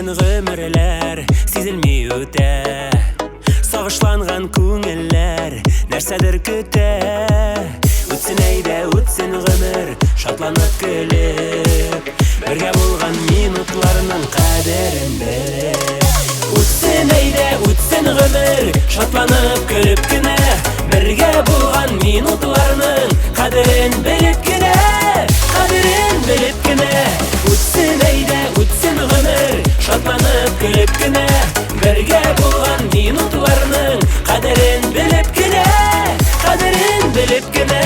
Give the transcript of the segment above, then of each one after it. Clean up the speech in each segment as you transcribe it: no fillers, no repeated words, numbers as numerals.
Килгән гомерләр сизелми үтә. Сагышланган күңелләр нәрсәдер көтә. Үтсен әйдә, үтсен гомер, шатланып көлеп, бергә булган минутларның кадерен белеп. Үтсен әйдә, үтсен гомер, шатланып көлеп кенә, бергә булган минутларның кадерен белеп кенә, кадерен белеп кенә. Үтсен әйдә, үтсен гомер, шатланып көлеп кенә, бергә булган минутларның кадерен белеп кенә, кадерен белеп кенә.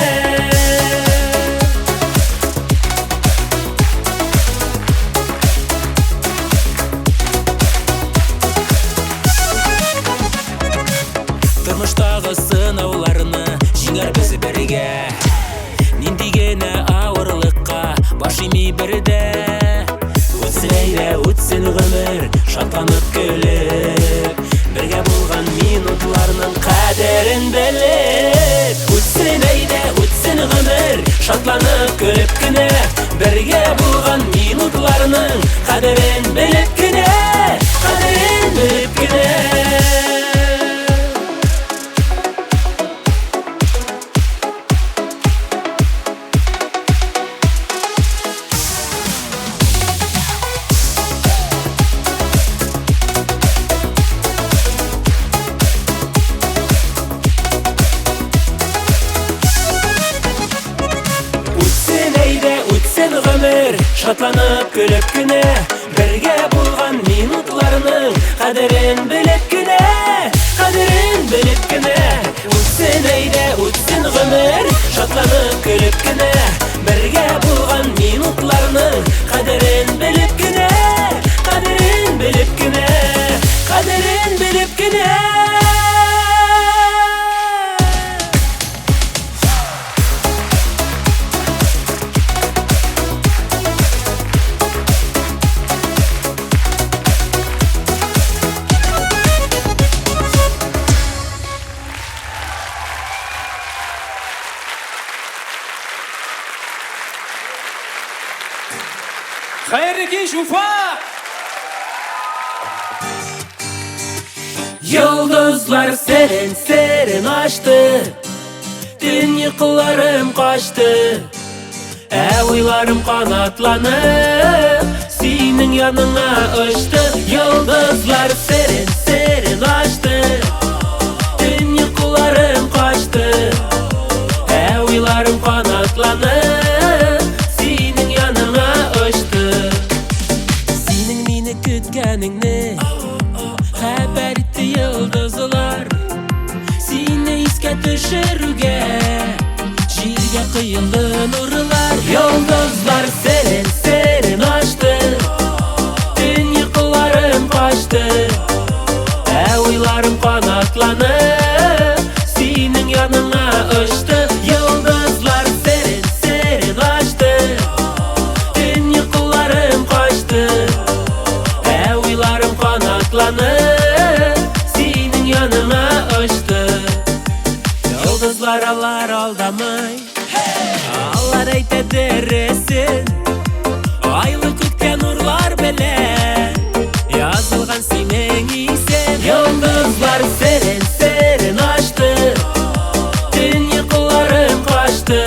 Тормыштагы сынауларны җиңәрбез бергә. Нинди генә авырлыкка баш ими бердә. Үтсен әйдә, үтсен гомер, шатланып көлеп, бергә булган минутларның кадерен белеп. Үтсен әйдә, үтсен гомер, шатланып көлеп кенә, бергә булган минутларның кадерен белеп кенә, кадерен белеп кенә. Үтсен әйдә, үтсен гомер, шатланып көлеп кенә, бергә булган минутларның кадерен белеп кенә, кадерен белеп кенә. Үтсен әйдә, үтсен гомер, шатланып көлеп кенә, бергә булган минутларның кадерен белеп кенә, кадерен белеп кенә, кадерен белеп кенә. Хәерле кич, Уфа! Йолдызлар серен серен ачты, төн йокыларым качты. Ә уйларым канатланып, синең яныңа очты. Йолдызлар серен серен ачты, төн йокыларым качты. Ә уйларым канатланып, синең яныңа очты. Синең мине көткәнеңне хәбәр итте йолдызлар. Сине искә төшерүгә җиргә коелды нурлар. Йолдызлар серен серен ачты, төн йокыларым качты. Ә уйларым канатланып, синең яныңа очты. Йолдызлар серен серен ачты, төн йокыларым качты. Ә уйларым канатланып, синең яныңа очты. Йолдызлар алар алдамай, алар әйтә дөресен. Айлы күктә нурлар белән язылган синең исем. Йолдызлар серен серен ачты, төн йокыларым качты.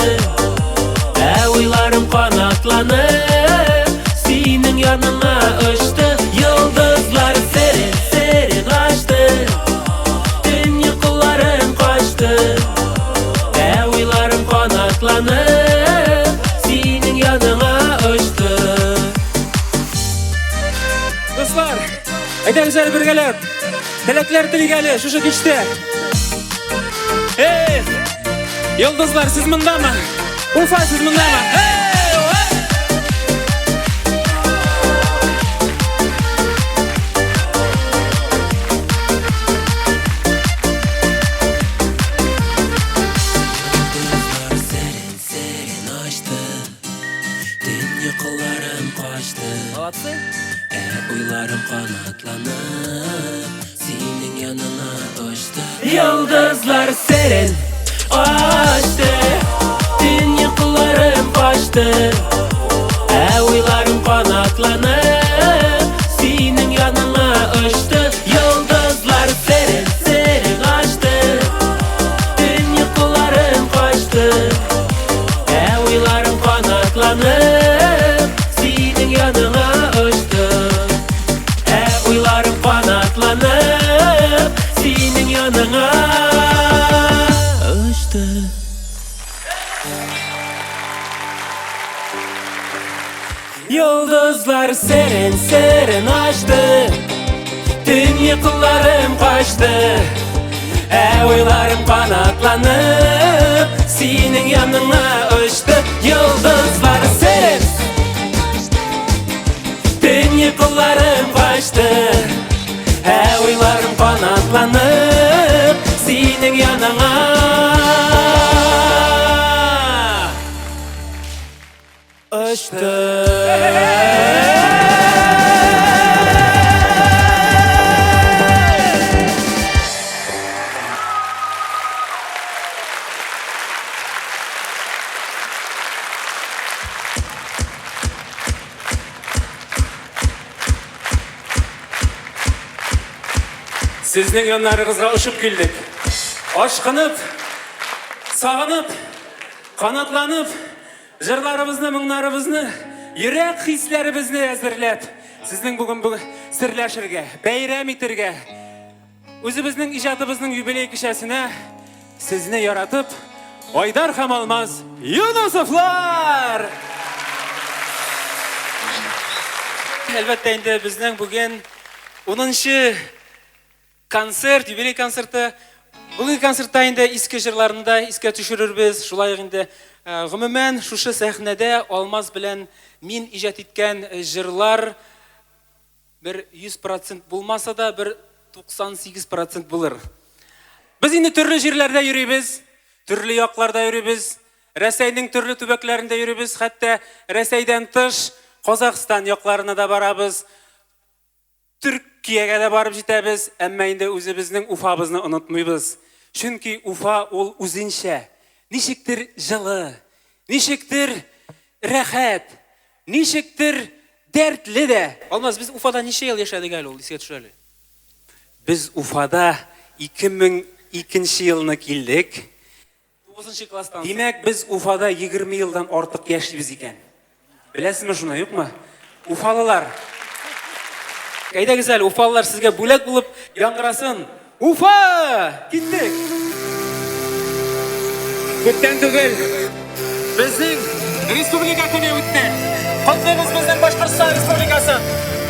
Ә уйларым канатланып, синең яныңа очты. Йолдызлар серен серен ачты, төн йокыларым качты. Ә уйларым канатланып, синең яныңа очты. Дуслар, әйдәгез әле бергәләп теләкләр телик әле шушы кичтә. Эх, йолдызлар, сез мондамы? Уфа, сез мондамы? Эй, ой! Йолдызлар серен серен ачты, төн йокыларым качты. Молодцы. Ә уйларым канатланып, синең яныңа очты. Йолдызлар серен ачты, төн йокыларым качты. Ә уйларым канатланып, синең Йолдызлар серен серен ачты, Төн йокыларым качты, Ә уйларым канатланып, Синең яныңа очты. Йолдызлар серен, Төн йокыларым качты, Ә уйларым канатланып, Синең яныңа очты. Сезнең яннарыгызга очып килдек. Ашкынып, сагынып, канатланып, җырларыбызны, моңнарыбызны, йөрәк хисләребезне әзерләп, сезнең бүген бүген серләшергә, бәйрәм итергә, үзебезнең иҗатыбызның юбилей кичәсенә сезне яратып, Айдар һәм Алмаз Юнусовлар! Әлбәттә инде безнең бүген 10 концерт, юбилей концерты. Бүгенге концертта инде иске җырларны да искә төшерербез. Шулай ук инде гомумән шушы сәхнәдә Алмаз белән мин иҗат иткән җырлар бер 100% булмаса да, бер 98% булыр. Без инде төрле җирләрдә йөрибез, төрле якларда йөрибез, Рәсәйнең төрле төбәкләрендә йөрибез, хәтта Рәсәйдән тыш Казахстан якларына да барабыз. Төркиягә дә барып җитәбез, әмма инде үзебезнең Уфабызны онытмыйбыз. Чөнки Уфа ул үзенчә, ничектер җылы, ничектер рәхәт, ничектер дәртле дә. Алмаз, без Уфада ничә ел яшәдек әле ул, искә төшер әле. Без Уфада 2002 елны килдек. 9 класстан. Димәк, без Уфада 20 елдан артык яшибез икән. Беләсезме шуны, юкмы? Уфалылар. Әйдәгез әле, уфалылар, сезгә бүләк булып яңгырасын. Уфа! Киттек! Күптән түгел безнең Республика көне үтте. Котлыйбыз безнең Башкортстан Республикасын.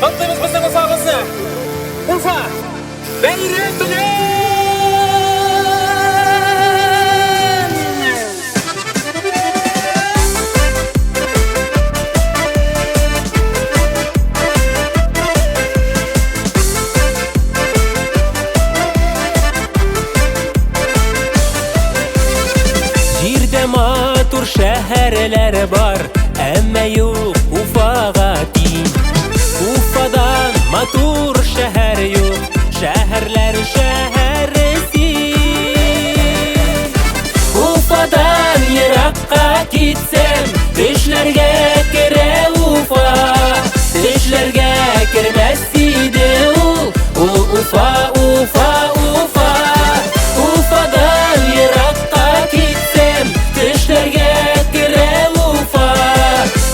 Котлыйбыз безнең Уфабызны. Уфа! Бәйрәм белән! Җирдә матур шәһәрләр бар, әмма юк Уфага тиң. Уфадан матур шәһәр юк, шәһәрләр шәһәре син. Уфадан еракка китсәм, төшләргә керә Уфа. Төшләргә кермәс иде ул, ул Уфа, Уфа, Уфа. Уфадан еракка китсәм, төшләргә керә Уфа.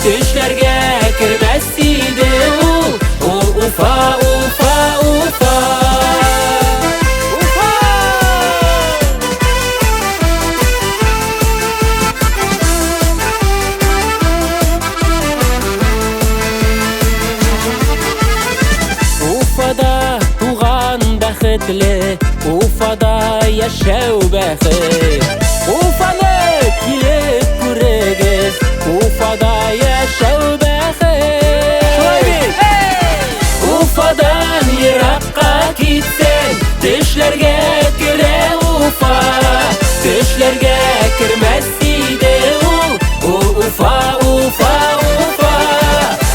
Төшләргә кермәс иде ул, ул Уфа, Уфа, Уфа. Уфа! Уфада туган бәхетле, Уфада яшәү бәхет. Уфаны килеп күрегез, Уфада яшәү бәхет. Шулай бит? Уфадан еракка китсәң, төшләргә керә Уфа. Төшләргә кермәс иде ул, ул Уфа, Уфа, Уфа.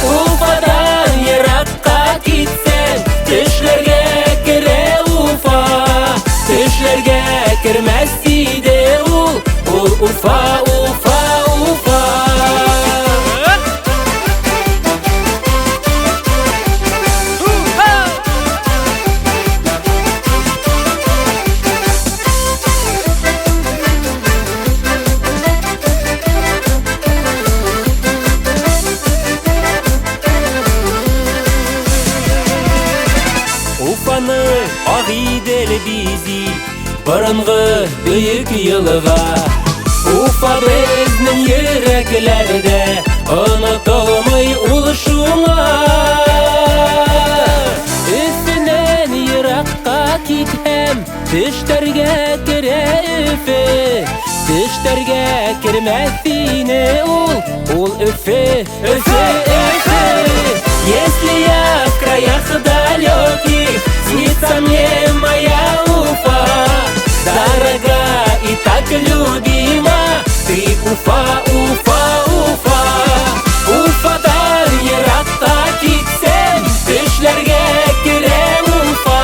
Уфадан еракка китсәң, төшләргә керә Уфа. Төшләргә кермәс иде ул, ул Уфа, Уфа, Уфа. Уфа! Уфаны Агыйдел бизи, борынгы бөек елга. Уфа безнең кермәс ине ул, ул Өфе, Өфе, Өфе. Если я в краях далеких, снится мне моя Уфа. Дорога и так любима, ты Уфа, Уфа, Уфа. Уфадан еракта китсәм, төшләргә керә Уфа.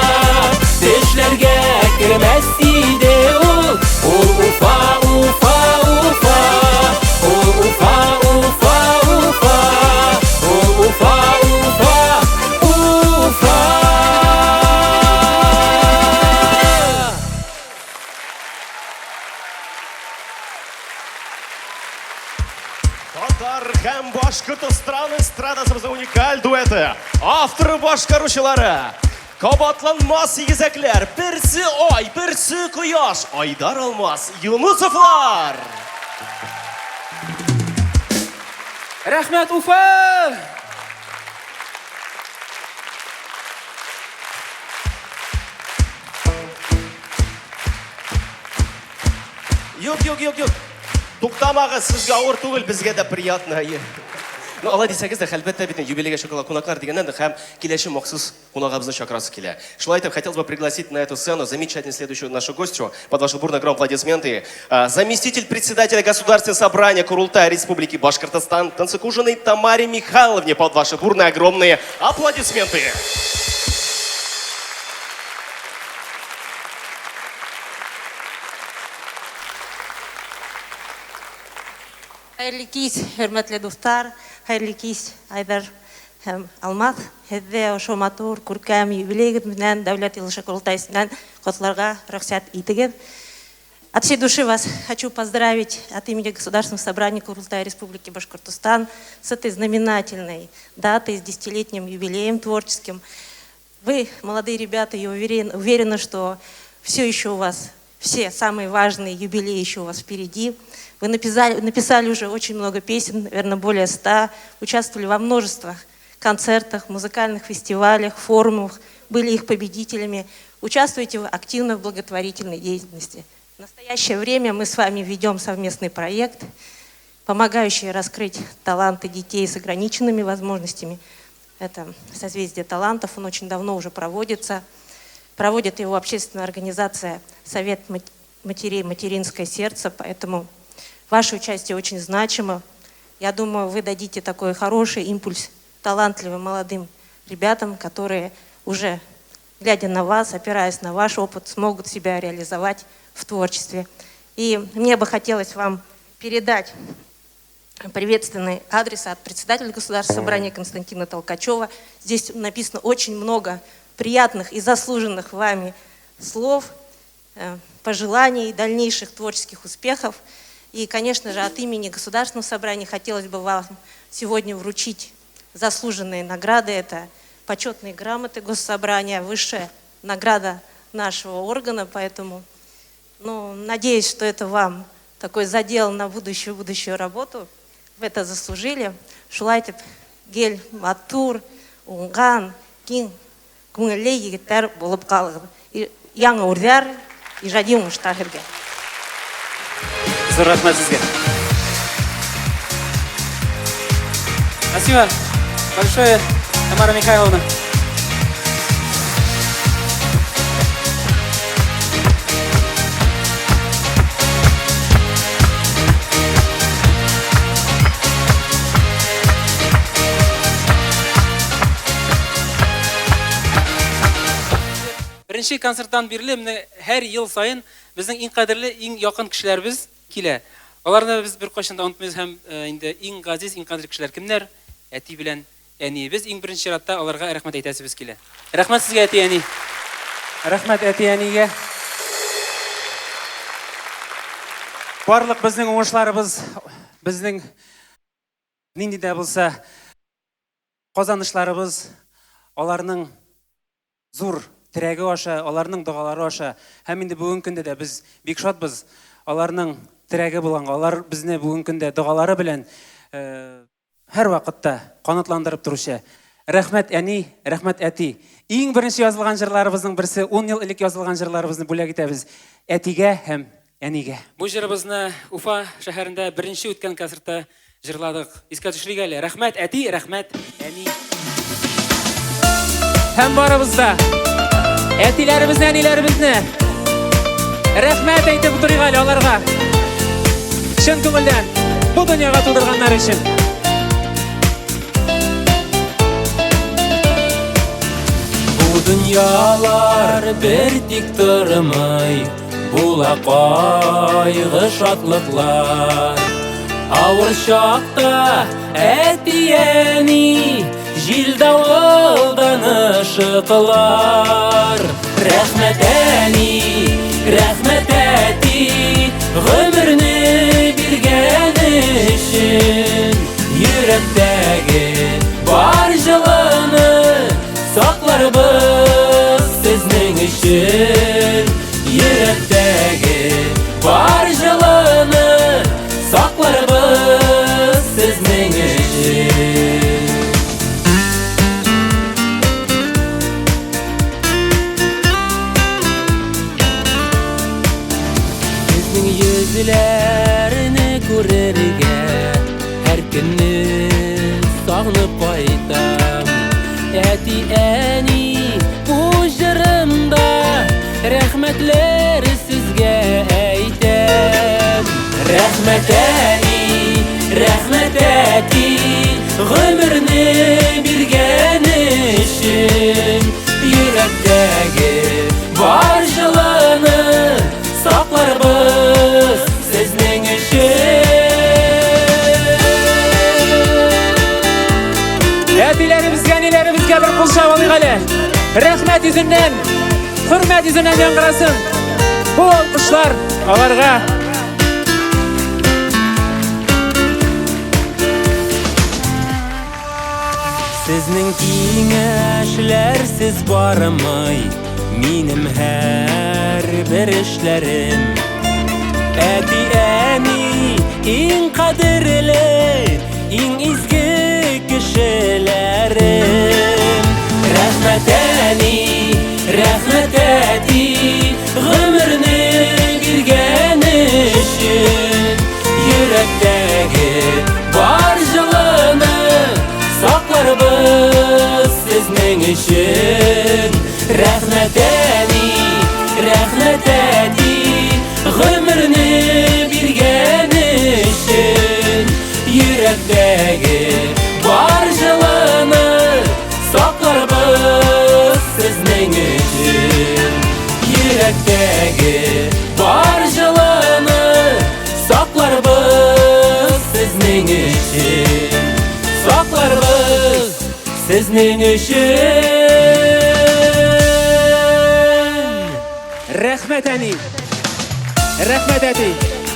Төшләргә кермәс иде ул, ул Уфа, Уфа, Уфа. Ул Уфа, Уфа, Уфа. Ул Уфа, Уфа, Уфа. Татар һәм башкорт эстрада эстрадасыбызның уникаль дуэты, авторы башкаручылары, кабатланмас игезәкләр, берсе ай, берсе кояш, Айдар Алмаз, Юнусовлар! Рәхмәт, Уфа! Юк, юк, юк, юк. Туктамагыз, сезгә авыр түгел, безгә дә приятно. Әйе. Ну, алай дисәгез дә, әлбәттә бит, юбилейгә чакырылган кунаклар дигәннән дә һәм киләче махсус кунагыбызны чакырасы килә. Шулай итеп, хотелось бы пригласить на эту сцену замечательную следующую нашу гостью под ваши бурные громкие аплодисменты. Заместитель председателя Государственного собрания Курултая Республики Башкортостан Тансыкужиной Тамаре Михайловне под ваши бурные огромные аплодисменты. Хәерле кич, хөрмәтле дуслар, хәерле кич, Айдар һәм Алмаз. Һеҙҙе ошо матур, күркәм юбилейегеҙ менән Дәүләт Йыйылышы Ҡоролтай исеменән ҡотларға рөхсәт итегеҙ. От всей души вас хочу поздравить от имени Государственного собрания Курултая Республики Башкортостан с этой знаменательной датой, с десятилетним юбилеем творческим. Вы, молодые ребята, я уверена, что все еще у вас, все самые важные юбилеи еще у вас впереди. Вы написали уже очень много песен, наверное, более 100, участвовали во множествах концертах, музыкальных фестивалях, форумах, были их победителями, участвуете активно в благотворительной деятельности. В настоящее время мы с вами ведем совместный проект, помогающий раскрыть таланты детей с ограниченными возможностями. Это «Созвездие талантов», он очень давно уже проводится. Проводит его общественная организация «Совет матерей «Материнское сердце», поэтому ваше участие очень значимо. Я думаю, вы дадите такой хороший импульс талантливым молодым ребятам, которые уже, глядя на вас, опираясь на ваш опыт, смогут себя реализовать в творчестве. И мне бы хотелось вам передать приветственный адрес от председателя Государственного собрания Константина Толкачева. Здесь написано очень много приятных и заслуженных вами слов, пожеланий, дальнейших творческих успехов. И, конечно же, от имени Государственного собрания хотелось бы вам сегодня вручить заслуженные награды. Это почетные грамоты Госсобрания, высшая награда нашего органа, поэтому, ну, надеюсь, что это вам такой задел на будущую работу. Вы это заслужили. Шулай итеп, гел матур, уңган, киң күңелле егетләр булып калыгыз. Яңа үрләр, иҗади уңышлар һеҙгә. Зур рәхмәт сезгә. Спасибо большое, Тамара Михайловна. Беренче концерттан бирле менә һәр ел саен безнең иң кадерле, иң якын кешеләребез килә. Аларны без беркайчан да онытмыйбыз һәм инде иң газиз, иң кадерле кешеләр кемнәр? Әти белән әни. Без иң беренче чиратта аларга рәхмәт әйтәсебез килә. Рәхмәт сезгә, әти, әни. Рәхмәт әти, әнигә. Барлык безнең уңышларыбыз, безнең нинди дә булса казанышларыбыз аларның зур терәге аша, аларның догалары аша. Һәм инде бүгенге көндә дә без бик шатбыз аларның терәге булганга. Алар безне бүгенге көндә догалары белән һәр вакытта канатландырып торучы. Рәхмәт әни, рәхмәт әти. Иң беренче язылган җырларыбызның берсе, 10 ел элек язылган җырларыбызны бүләк итәбез әтигә һәм әнигә. Бу җырыбызны Уфа шәһәрендә беренче үткән концертта җырладык. Искә төшерик әле. Рәхмәт, әти, рәхмәт, әни. Һәм барыбыз да әтиләребезне, әниләребезне рәхмәт әйтеп утырыйк әле аларга. Чын күңелдән бу дөньяга тудырганнар өчен. Бу дөньялар бер тик тормый, Була кайгы шатлыклар. Авыр чакта әти-әни Җил-давылдан ышыклар. Рәхмәт әни, рәхмәт әти, Гомерне биргән өчен. Йөрәктәге бар җылыны Сакларбыз сезнең өчен. Йөрәктәге бар җылыны Сакларбыз сезнең өчен. Сезнең йөзләрне күрергә Һәр көнне сагынып кайтам. Әти-әни, бу җырымда Рәхмәтләр сезгә әйтәм. Рәхмәт, әни, рәхмәт, әти, Гомерне биргән өчен. Йөрәктәге бар җылыны Сакларбыз сезнең өчен. Әтиләребезгә, әниләребезгә бер кул чабып алыйк әле. Рәхмәт йөзеннән, хөрмәт йөзеннән яңгырасын. Бу алкышлар аларга. Сезнең киңәшләрсез бармый минем һәрбер эшләрем. Әти-әни иң кадерле, иң изге кешеләрем. Рәхмәт, әни, рәхмәт, әти, гомерне биргән өчен. Йөрәктәге бар җылыны сакларбыз сезнең өчен. Рәхмәт, әни, рәхмәт, әти, гомерне биргән өчен. Йөрәктәге бар җылыны сакларбыз сезнең өчен. Йөрәктәге бар җылыны сакларбыз сезнең өчен. Сакларбыз сезнең өчен. Рәхмәт, әни. Рәхмәт, әти.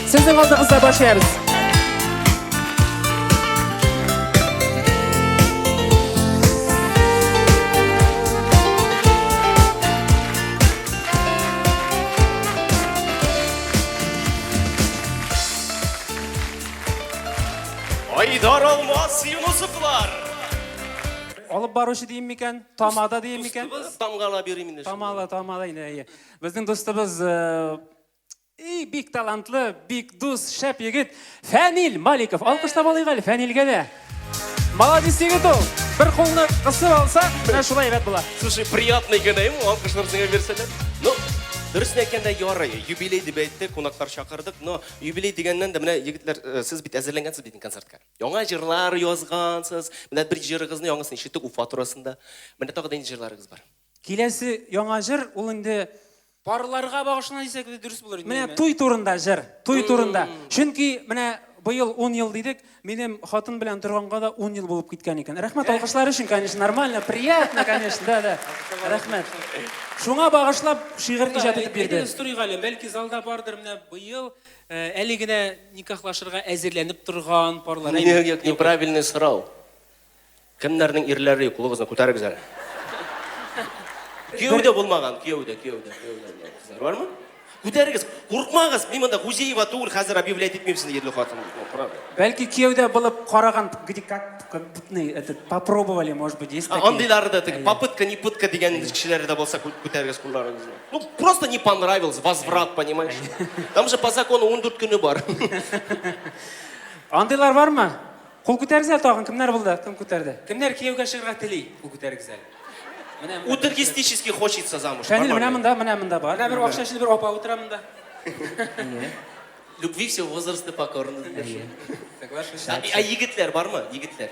Сезнең алдыгызда баш иябез. Айдар Алмаз Юнусовлар. Алып баручы дiyim микән? Тамада дiyim микән? Тамгала бирим инде. Тамала, тамала инде. Әйе. Безнең дустыбыз и бик талантлы, бик дус, шәп егет Фәнил Маликов. Алкышлап алыйк әле Фәнилгә дә. Молодец егет ул. Бер кулны кысып алса, менә шулай әйбәт була. Слушай, приятный гына ему алкышлар сиңа бирсәләр. Ну, дөресен әйткәндә ярый, юбилей дип әйттек, кунаклар чакырдык, но юбилей дигәннән дә менә егетләр, сез бит әзерләнгәнсез бит концертка. Яңа җырлар язгансыз. Менә бер җырыгызны яңасын ишеттек Уфа турысында. Менә тагы да нинди җырларыгыз бар? Киләсе яңа җыр ул инде Парларга багышлана дисәк дә дөрес булыр инде. Менә туй турында җыр, туй турында. Чөнки менә быел 10 ел дидек, минем хатын белән торганга да 10 ел булып киткән икән. Рәхмәт алкышлар өчен, конечно, нормально, приятно, конечно, да, да. Рәхмәт. Шуңа багышлап шигырь иҗат итеп бирде. Әйдәгез торыйк әле, бәлки залда бардыр менә быел әле генә никахлашырга әзерләнеп торган парлар. Юк, юк, неправильный сорау. Кемнәрнең ирләре юк, кулыгызны күтәрегез әле. Кияүдә булмаган, кияүдә, кияүдә, кияүдә булмаган кызлар бармы? Күтәрегез, куркмагыз, мин монда Гузеева түгел, хәзер объявлять итмим сезне ирле хатын. Ну, правда. Бәлки кияүдә булып караган, где как, как этот, попробовали, может быть, есть А, такие? Андыйлары да теге Әйе. попытка не пытка дигән кешеләре дә булса күтәрегез кулларыгызны. Ну, просто не понравилось, возврат, понимаешь? Там же по закону 14 көне бар. Андыйлар бармы? Кул күтәрегез әле тагын, кемнәр булды? Кем күтәрде? Кемнәр кияүгә чыгарга тели? Кул күтәрегез әле. Менә менә. Утергистически хочется замуж. Фәнил, менә нормально. монда, менә монда бар. Менә бер акча эчле бер апа утыра монда. Любви все возрасты покорны. Соглашусь. А егетләр бармы? Егетләр.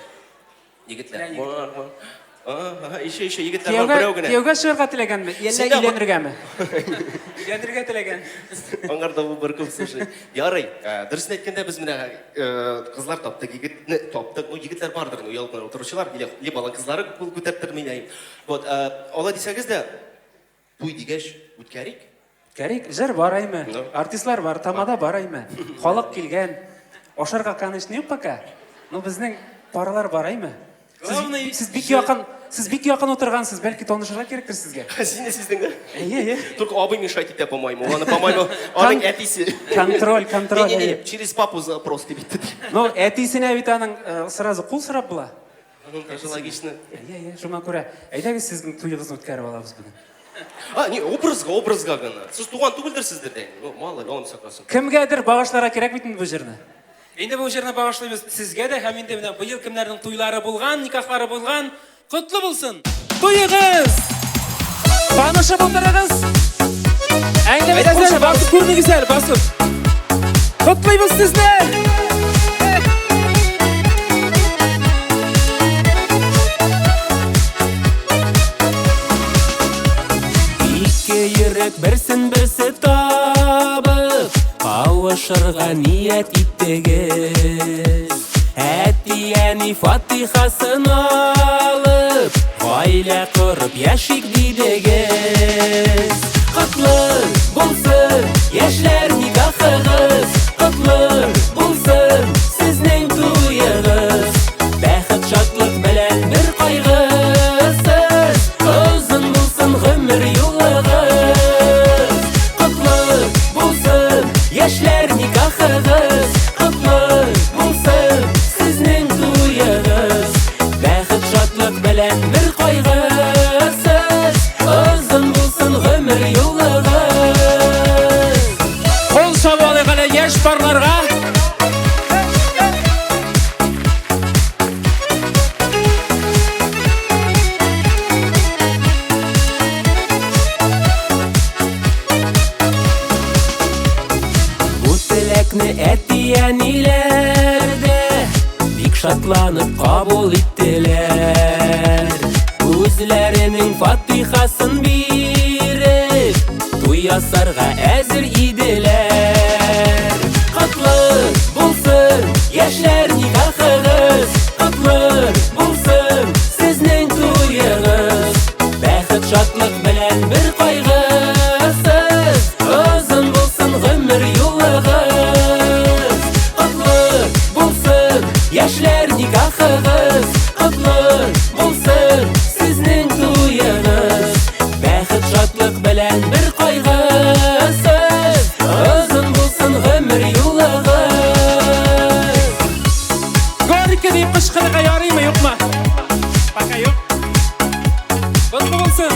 Егетләр. Менә егетләр. Бар, бар. Ага, еще, еще егетләр бар, Кияүгә, берәү генә. кияүгә чыгарга теләгәнме? Әллә Син дә бар- өйләнергәме? Өйләнергә теләгән. Аңарда бу бер күп слушай. Ярый, дөресен әйткәндә без менә кызлар таптык, егетне таптык. Ну, егетләр бардыр, ну, оялып кына утыручылар, или либо алар кызлары кул күтәрттер мин. Вот, алай дисәгез дә, туй дигәч, үткәрик. Кәрик, җыр бар әйме? Ну. Артистлар бар, тамада бар әйме? Халык килгән. Ашарга, конечно, юк пока. Но безнең парлар бар әйме? Сез, Главный сез бик якын, сез бик якын утыргансыз, бәлки танышырга кирәктер сезгә. Син дә сиздең, да? Әйе, әйе. Только абый мешать итә, по-моему. Аны, по-моему, аның әтисе. Контроль, контроль. Не-не-не, әйе. через папу запрос дип әйтте. Ну, әтисенә бит аның сразу кул сорап була. Ну, тоже логично. Әйе, әйе, шуңа күрә. Әйдәгез сезнең туегызны үткәреп алабыз бүген. А, не, образга, образга гына. Сез туган түгелдер сездер дә. Ну, мало ли, Аллам сакласын. Кемгәдер багышларга кирәк бит инде бу җырны. Инде бу җырны багышлыйбыз сезгә дә һәм инде менә быел кемнәрнең туйлары булган, никахлары булган, котлы булсын! Туегыз! Танышып утырыгыз. Әңгәмә Әйдәгез әле, басып күрмегез әле, басып. Котлыйбыз сезне! Ике йөрәк берсен берсе табып, кавышырга ният иттегез. Әти-әни фатихасын алып, гаилә корып яшик дидегез. Котлы булсын яшьләр никахыгыз, котлы булсын сезнең туегыз. Бәхет, шатлык белән бер кайгысыз, озын булсын гомер юлыгыз. Котлы булсын яшьләр никахыгыз, котлы булсын сезнең туегыз. Бәхет, шатлык белән бер кайгысыз, озын булсын гомер юлыгыз. Кул чабып алыйк әле яшь парларга. Бу теләкне әти-әниләр дә бик шатланып кабул иттеләр. Үзләренең фатихасын биреп, туй ясарга әзер иделәр. Котлы булсын яшьләр никахыгыз, котлы булсын сезнең туегыз. Бәхет, шатлык белән бер кайгысыз, озын булсын гомер юлыгыз. Котлы булсын яшьләр никахыгыз, котлы булсын сезнең туегыз. Бәхет, шатлык белән бер кайгысыз, озын булсын гомер юлыгыз. Горько дип кычкырырга ярыймы, юкмы? Пока юк. Котлы булсын.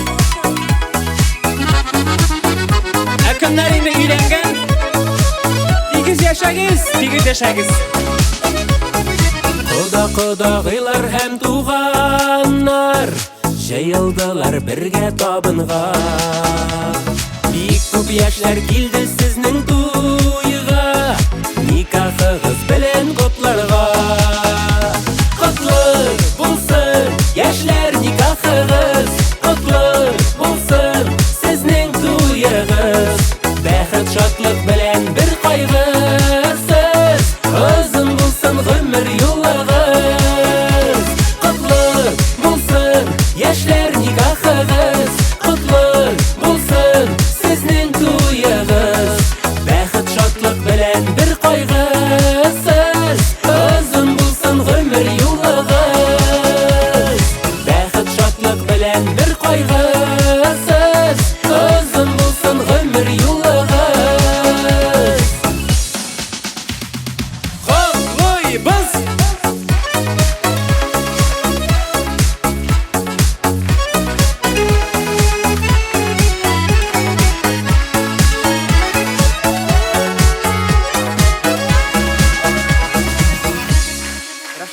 Ә кемнәр инде өйләнгән? Тигез яшәгез, тигез яшәгез. Кода кодагыйлар һәм туганнар җыелдылар бергә табынга. Бик күп яшьләр килде сезнең туйга, никахыгыз белән котларга. Котлы булсын яшьләр никахыгыз, котлы булсын сезнең туегыз. Бәхет, шатлык белән бер кайгысыз, озын булсын гомер юлыгыз. Котлы булсын яшьләр никахыгыз, котлы булсын сезнең туегыз. Бәхет, шатлык белән бер кайгысыз,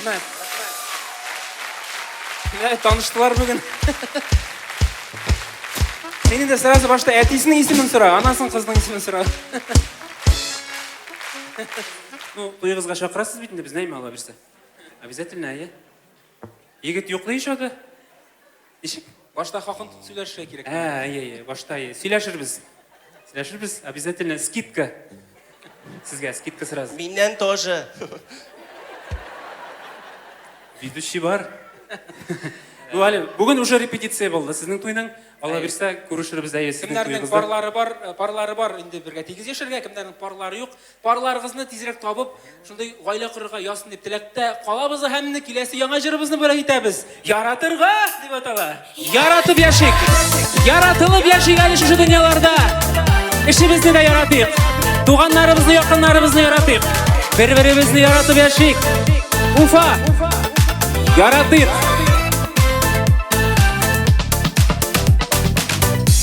Рәхмәт. Менә таныштылар бүген. Син инде сразу башта әтисенең исемен сора, аннан соң кызның исемен сора. Ну, туегызга чакырасыз бит инде безне, әйме, Алла бирсә. Обязательно, әйе. Егет йоклый ич аты. Ничек? Башта хакын сөйләшергә кирәк. Ә, әйе, әйе, башта әйе. Сөйләшербез. Сөйләшербез, обязательно скидка. Сезгә скидка сразу. Миннән тоже. Ведущий бар. Ну, әле бүген уже репетиция булды сезнең туйның. Алла бирсә, күрешербез әйе сезнең Кемнәрнең туегызда. парлары бар, парлары бар инде бергә тигез яшәргә, кемнәрнең парлары юк, парларыгызны тизрәк табып, шундый гаилә корырга язсын дип теләктә калабыз һәм инде киләсе яңа җырыбызны бүләк итәбез. Яратырга дип атала. Яратып яшик. Яратылып яшик әле шушы дөньяларда. Эшебезне дә яратыйк. Туганнарыбызны, якыннарыбызны яратыйк. Бер-беребезне яратып яшик. Уфа! Яратыйк.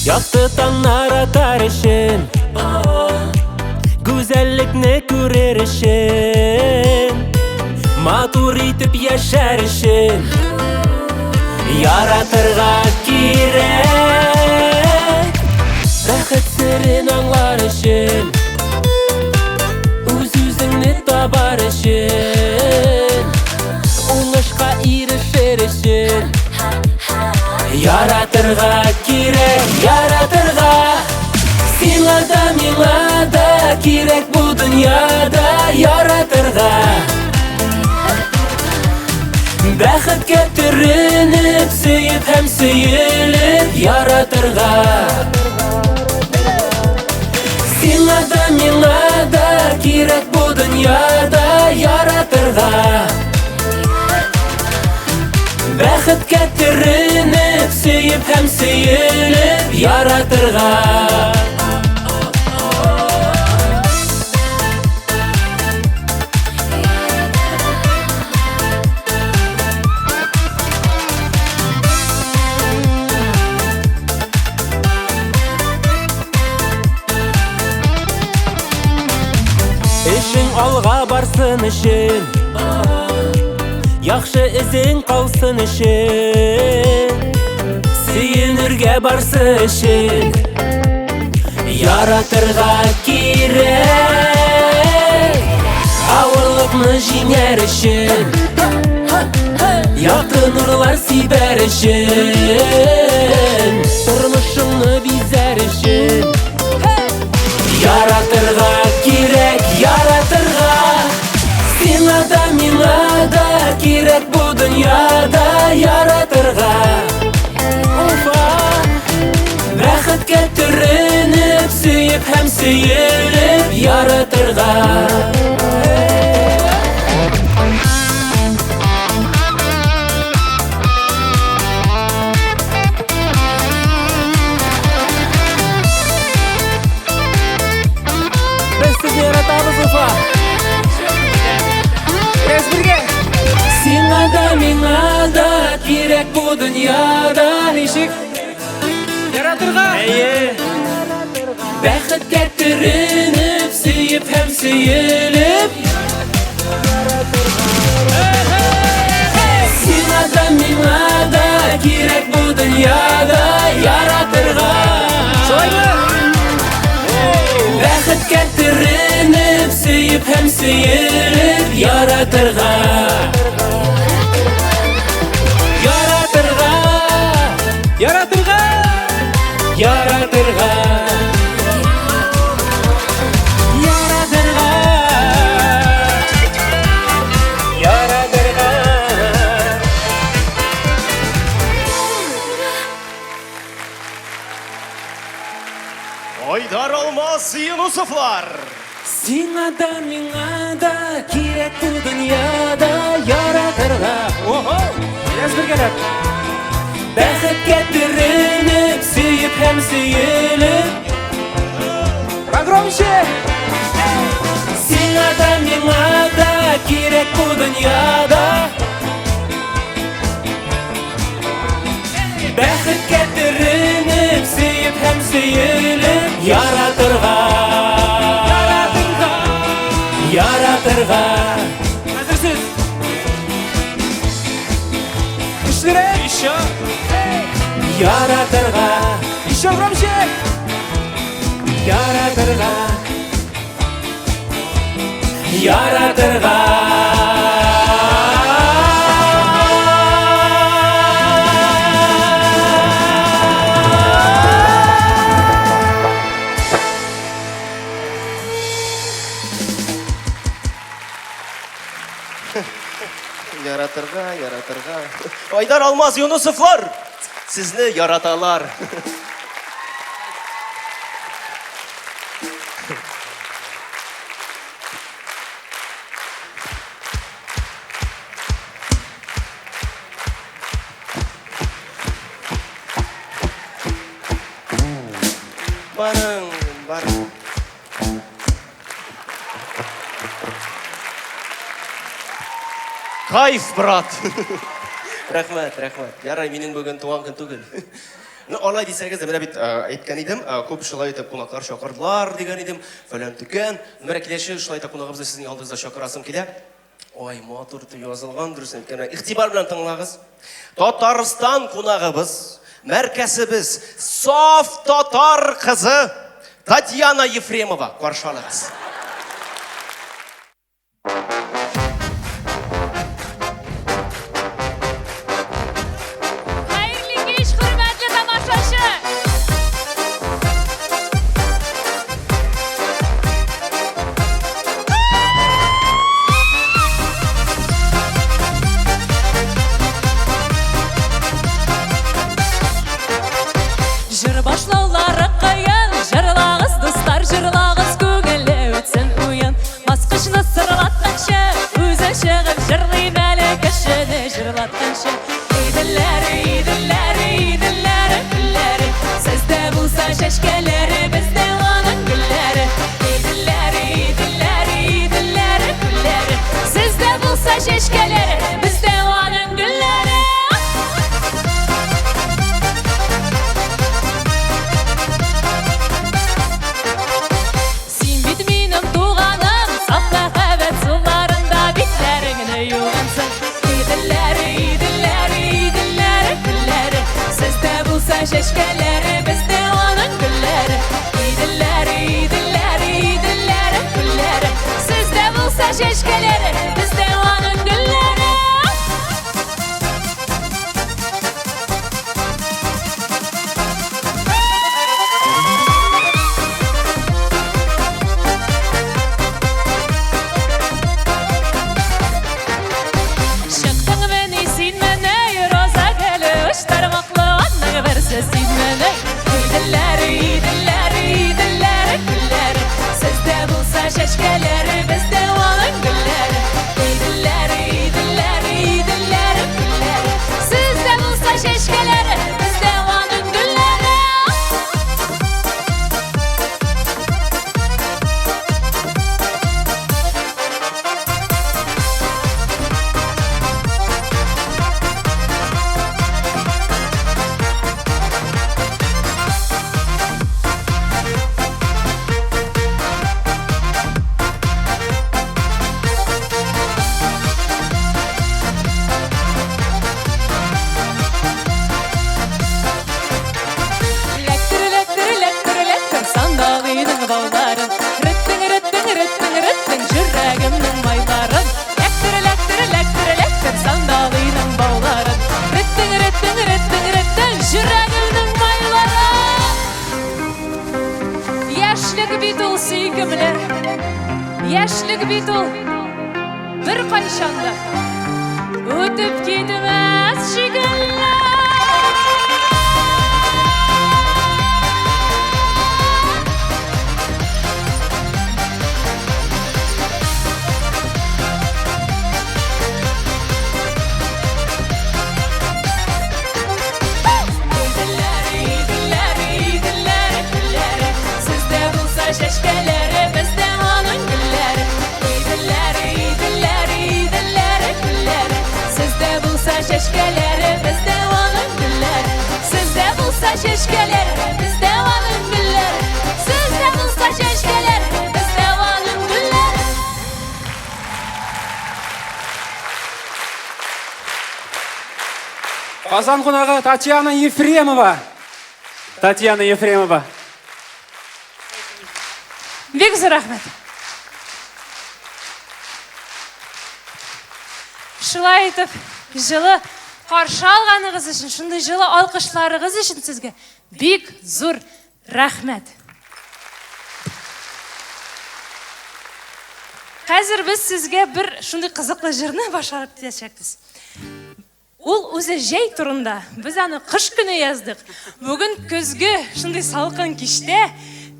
Якты таңнар атар өчен, Гүзәллекне күрер өчен, Матур итеп яшәр өчен, Яратырга кирәк. Бәхет серен аңлар өчен, Үз-үзеңне табар өчен, Уңышка ирешер өчен, Яратырга кирәк, яратырга. Сиңа да, миңа да кирәк бу дөньяда яратырга. Бәхеткә төренеп, сөеп һәм сөелеп яратырга. Сиңа да, миңа да кирәк бу дөньяда яратырга. Бәхеткә төренеп, сөеп һәм сөелеп яратырга. Эшең алга барсын өчен, Яхшы эзең калсын өчен, Сөенергә барсы өчен, Яратырга кирәк. Авырлыкны җиңәр өчен, Якты нурлар сибәр өчен, Тормышыңны бизәр өчен, Яратырга кирәк, яратырга. Сиңа да, миңа да кирәк бу дөньяда яратырга. Уфа! Бәхеткә төренеп, сөеп һәм сөелеп яратырга. Без сезне яратабыз, Уфа! Без бергә. Сиңа да, миңа да кирәк бу дөньяда Ничек? Яратырга. Әйе. Бәхеткә төренеп, сөеп һәм сөелеп. Сиңа да, миңа да кирәк бу дөньяда яратырга. Шулаймы? Бәхеткә төренеп, сөеп һәм сөелеп яратырга. Яратырга, Яратырга. яратырга. Яратырга. Яратырга. Айдар Алмаз Юнусовлар. Сиңа да, миңа да кирәк бу дөньяда яратырга. Ого! Без бергәләп. Бәхеткә төренеп, сөеп һәм сөелеп. Погромче. Сиңа да, миңа да кирәк бу дөньяда. Бәхеткә төренеп, сөеп һәм сөелеп яратырга. Яратырга. Яратырга. Хәзер сез. Көчлерәк! Еще! Яратырга! Еще громче! Яратырга! Яратырга! Яратырга, яратырга. Айдар Алмаз Юнусовлар! Сезне яраталар. Барың, барың. Кайф, брат! Рәхмәт, рәхмәт. Ярай, минем бүген туган көн түгел. Ну, алай дисәгез дә, менә бит әйткән идем, күп шулай итеп кунаклар чакырдылар дигән идем, фәлән төкән. Менә киләче шулай итеп кунагыбызны сезнең алдыгызда чакырасым килә. Ой, матур итеп язылган, дөресен әйткәндә. Игътибар белән тыңлагыз. Татарстан кунагыбыз, мәркәсебез, саф татар кызы Татьяна Ефремова каршы алыгыз. Хәерле кич, хөрмәтле тамашачы! Җыр башлаулары кыен, җырлагыз, дуслар, җырлагыз, күңелле үтсен уен. Баскычны сырлатканчы, үзе чыгып җырлыйм әле кешене җырлатканчы. Иделләре, иделләре, иделләре, күлләре, сездә булса чәчкәләре, бездә аның гөлләре. Иделләре, иделләре, иделләре, күлләре, сездә булса чәчкәләре, бездә аның гөлләре. Син бит минем туганым, саф мәхәббәт суларында битләреңне югансың. Иделләре, иделләре, иделләре, күлләре, сездә булса чәчкәләре, бездә аның гөлләре. Иделләре, иделләре, иделләре, күлләре, сездә булса чәчкәләре, бездә аның гөлләре. Чыктыңмыни син менә, роза гөле, өч тармаклы, аның берсе синмени? Иделләре, иделләре, иделләре, күлләре, сездә булса чәчкәләре, бездә аның гөлләре. Иделләре, иделләре, иделләре, күлләре, сездә булса чәчкәләре, бездә аның гөлләре. Эләктер, эләктер, эләктер, эләктер сандалыйның бауларын. Реттең, реттең, реттең, реттең жүрәгемнең майларын. Эләктер, эләктер, эләктер, эләктер сандалыйның бауларын. Реттең, реттең, реттең, реттең жүрәгемнең майларын. Яшьлек бит ул сөйкемле. Яшьлек бит ул беркайчан да үтеп китмәс шикелле. Иделләре, иделләре, иделләре, күлләре, сездә булса чәчкәләре, бездә аның гөлләре. Иделләре, иделләре, иделләре, күлләре, сездә булса чәчкәләре, бездә аның гөлләре. Сездә булса чәчкәләре, бездә аның гөлләре. Сездә булса чәчкәләре, бездә аның гөлләре. Казан кунагы Татьяна Ефремова. Татьяна Ефремова. Бик зур рәхмәт. Шулай итеп, җылы каршы алганыгыз өчен, шундый җылы алкышларыгыз өчен сезгә бик зур рәхмәт. Хәзер без сезгә бер шундый кызыклы җырны башкарып китәчәкбез. Ул үзе җәй турында. Без аны кыш көне яздык. Бүген көзге шундый салкын кичтә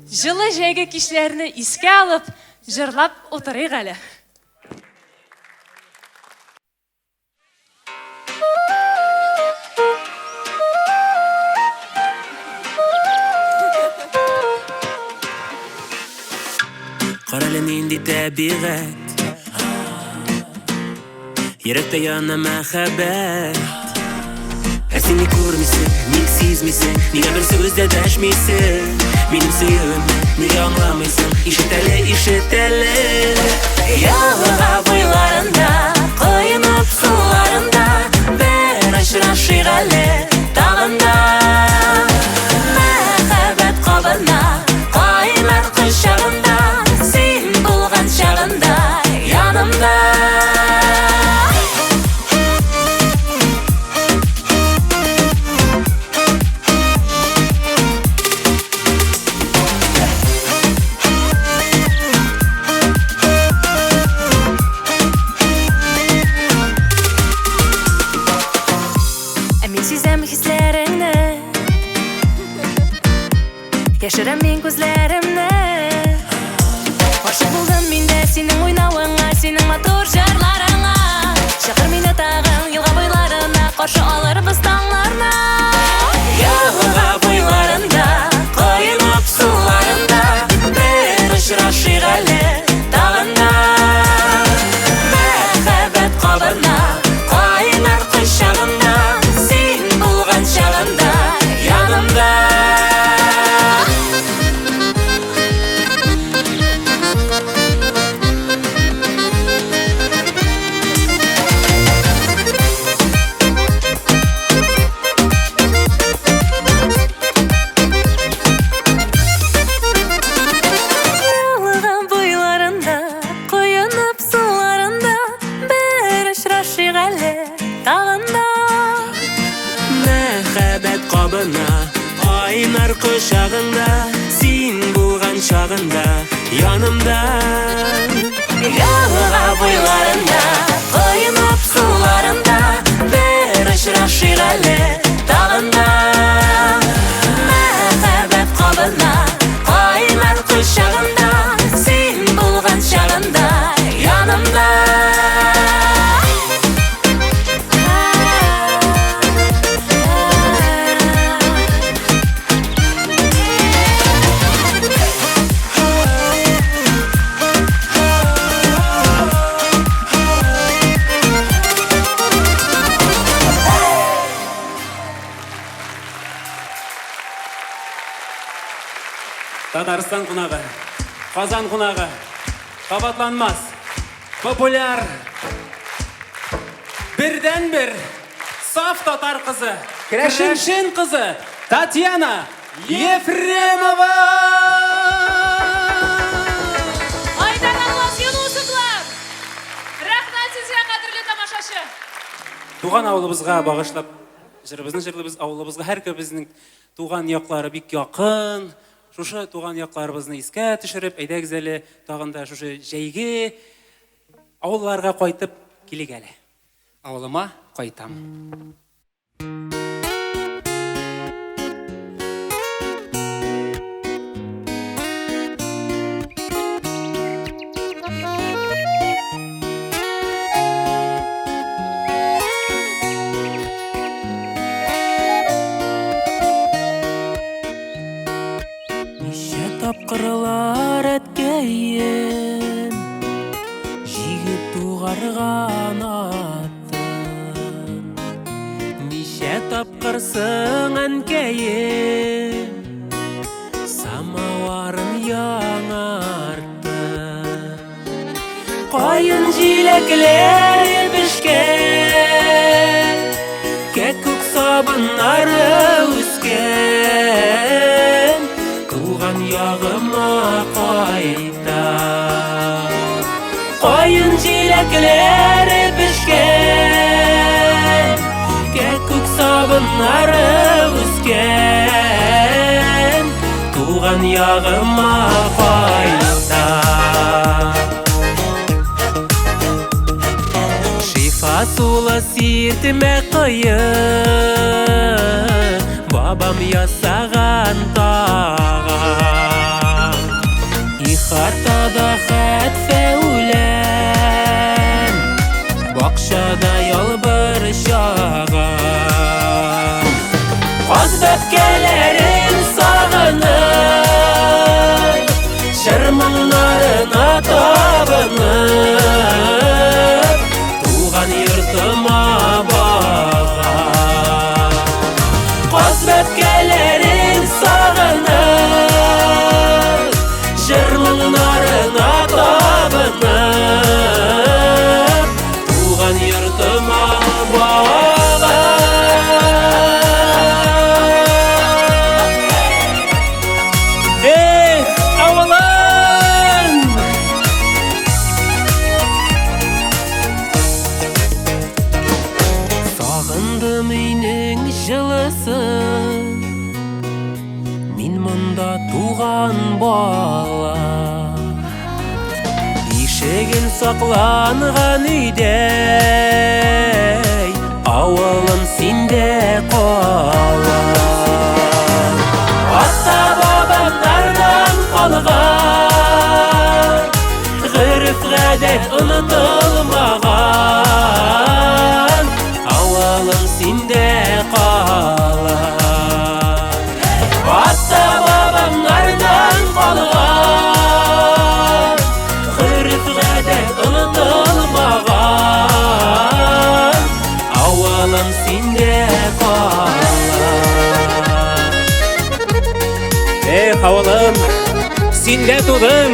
җылы җәйге кичләрне искә алып, җырлап утырыйк әле. Карале нинди тәбигать Йөрәктә яна мәхәббәт Ә син ник күрмисең, ник сизмисең Нигә бер сүз дә дәшмисең Минем сөюемне нигә аңламыйсың Ишет әле, ишет әле Елга буйларында, коенып суларында Бер очрашыйк әле тагын да Мәхәббәт кабына, кайнар кочагында Син булган чагында янымда. Ә мин сизәм хисләреңне, Яшерәм мин күзләремне. Гашыйк булдым мин дә синең уйнавыңа, Синең матур җырларыңа. Чакыр мине тагын елга буйларына, Каршы алырбыз таңнарны. Елга буйларында, коенып суларында, Бер очрашыйк әле тагын да. Мәхәббәт кабына, кайнар кочагында, Син булган чагында янымда. Елга буйларында, коенып суларында, Бер очрашыйк әле тагын да. Мәхәббәт кабына, кайнар кочагында, Син булган чагында янымда. Елга буйларында, коенып суларында, Бер очрашыйк әле тагын да. Мәхәббәт кабына, кайнар кочагында, Син булган чагында янымда. Татарстан кунагы, Казан кунагы, кабатланмас, популяр, бердәнбер саф татар кызы, керәшен кызы Татьяна Ефремова! Айдар Алмаз Юнусовлар! Рәхмәт сезгә, кадерле тамашачы! Туган авылыбызга багышлап җырыбызны җырлыйбыз. Авылыбызга һәркемебезнең туган яклары бик якын. Шушы туган якларыбызны искә төшереп, әйдәгез әле тагын да шушы җәйге авылларга кайтып килик әле. Авылыма кайтам. Ничә тапкырлар әткәем Җигеп тугарган атын, Ничә тапкырсың әнкәем Самаварын яңартты. Каен җиләкләре пешкән, Кәкүк Туган ягыма кайта. Шифа сулы сиртмә кое, Бабам ясаган тага. Ихатада хәтфә үлән, Бакчада ялбыр чага. Каз бәбкәләрен сагынып, Җыр моңнарына табынып, Туган йортыма багам. Каз бәбкәләрен сагынып, Җыр моңнарына табынып, Туган йортыма багам. Эх, авылым! Сагындым өйнең җылысын, Мин монда туган бала. Ишеген сакланган өйдәй, Авылым синдә кала. Ата-бабамнардан калган Гореф-гадәт онытылмаган, Авылым синдә кала. Ата-бабамнардан калган Гореф-гадәт онытылмаган, Авылым синдә кала. Эх, авылым, синдә тудым,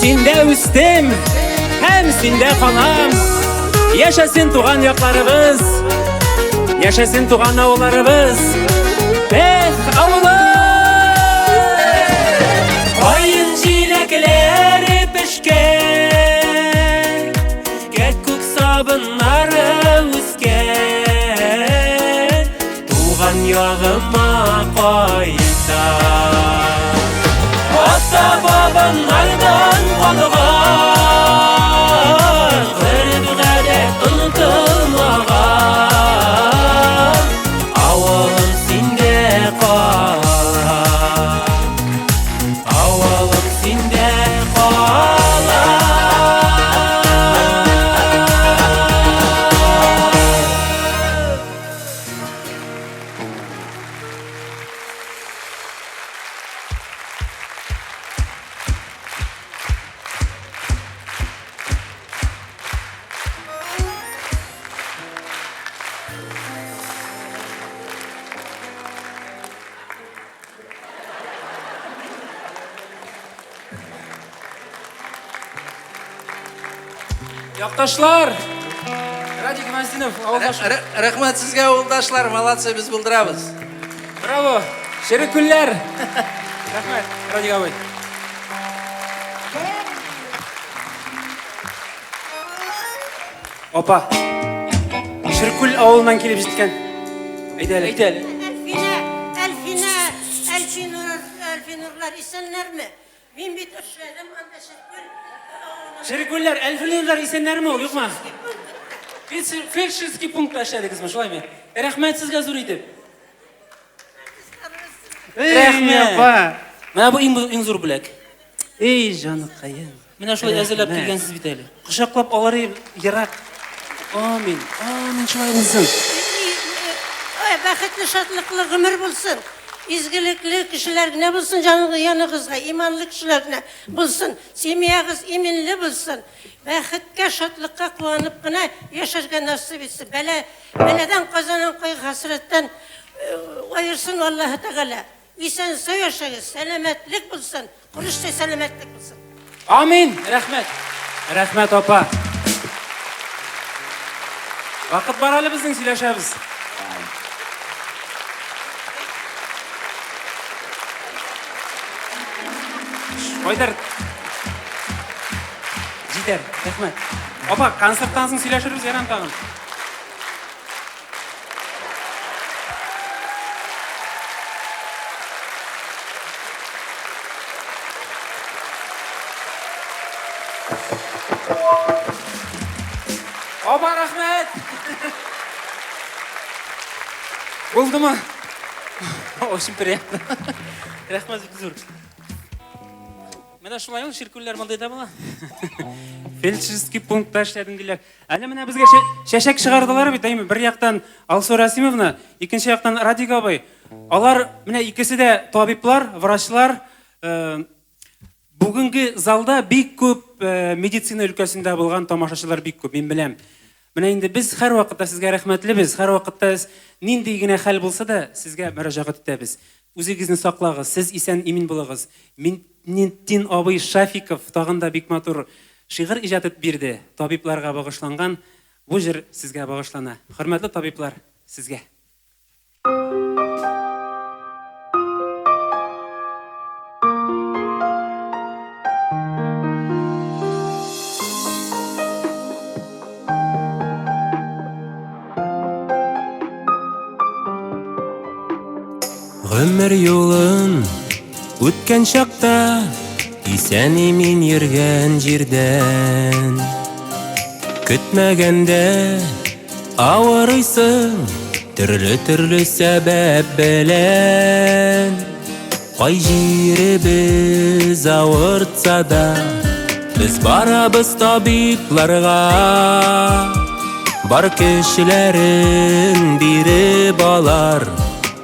синдә үстем һәм синдә калам. Яшәсен туган якларыбыз, яшәсен туган авылларыбыз. Эх, авылым! Каен җиләкләре пешкән, Кәккүк сабыннары үскән, Туган ягыма кайта. Ата-бабамнардан калган Гореф-гадәт онытылмаган, Авылым синдә кала. Авылым синдә кала. Якташлар! Радик Имаметдинов, авылдаш. Рәхмәт сезгә, авылдашлар, молодцы, без булдырабыз. Браво! Шерекүлләр! Рәхмәт, Радик абый. Опа! Шеркүл авылыннан килеп җиткән. Әйдә әле. Әйдә әле. Әлфинә, Әлфинә, Әлфинур, Әлфинурлар исәннәрме? Мин бит эшләдем анда Шеркүл авылында. Шеркүлләр, Әлфинурлар исәннәрме ул, юкмы? Фельдшерский пунктта эшләдегезме, шулаймы? Рәхмәт сезгә зур итеп. Рәхмәт. Менә бу иң, иң зур бүләк. Эй, җаныкаем. Менә шулай әзерләп Рәхмәт. килгәнсез бит әле. Кочаклап алыр ерак. Амин. Амин, шулай булсын. Ой, бәхетле, шатлыклы гомер булсын. Изгелекле кешеләр генә булсын җаныгыз яныгызга, иманлы кешеләр генә булсын. Семьягыз иминле булсын. Бәхеткә, шатлыкка куанып кына яшәргә насыйп итсен. Бәла, бәладән, казаннан, кайгы хәсрәттән аерсын Аллаһы Тәгалә. Исән сау яшәгез, сәламәтлек булсын, корычтай сәламәтлек булсын. Амин. Рәхмәт. Рәхмәт, апа. Вакыт бар әле безнең, сөйләшәбез. Айдар. Җитәр, рәхмәт. Апа, концерттан соң сөйләшербез ярам тагын. Апа, рәхмәт! Булдымы? Очень приятно. Рәхмәт бик зур. Менә шулай ул чиркүлләр мондый да була. Фельдшерский пунктта эшләдем диләр. Әле менә безгә чәчәк чыгардылар бит, әйме? Бер яктан Алсу Расимовна, икенче яктан Радик абый. Алар менә икесе дә табиблар, врачлар. Э, Бүгенге залда бик күп медицина өлкәсендә булган тамашачылар бик күп, мин беләм. Менә инде без һәрвакытта сезгә рәхмәтлебез, һәрвакытта нинди генә хәл булса да, сезгә мөрәҗәгать итәбез. Үзегезне саклагыз, сез исән-имин булыгыз. Миннетдин абый Шафиков тагын да бик матур шигырь иҗат итеп бирде, табибларга багышланган. Бу җыр сезгә багышлана. Хөрмәтле табиблар, сезгә. Гомер юлын үткән чакта исән имин йөргән җирдән көтмәгәндә Авырыйсың төрле-төрле сәбәп белән. Кай җиребез авыртса да, без барабыз табибларга. Бар көчләрен биреп алар,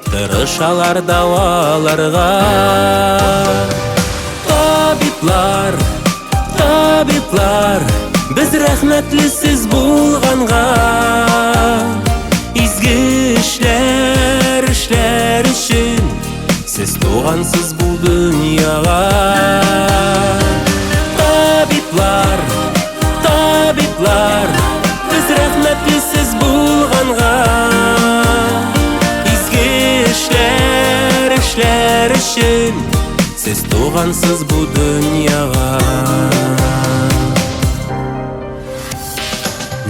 тырышалар дәваларга. Табиблар, табиблар, без рәхмәтле сез булганга. Изге эшләр эшләр өчен сез тугансыз бу дөньяга. Табиблар, табиблар, без рәхмәтле сез булганга. Изге эшләр эшләр өчен сез тугансыз бу дөньяга.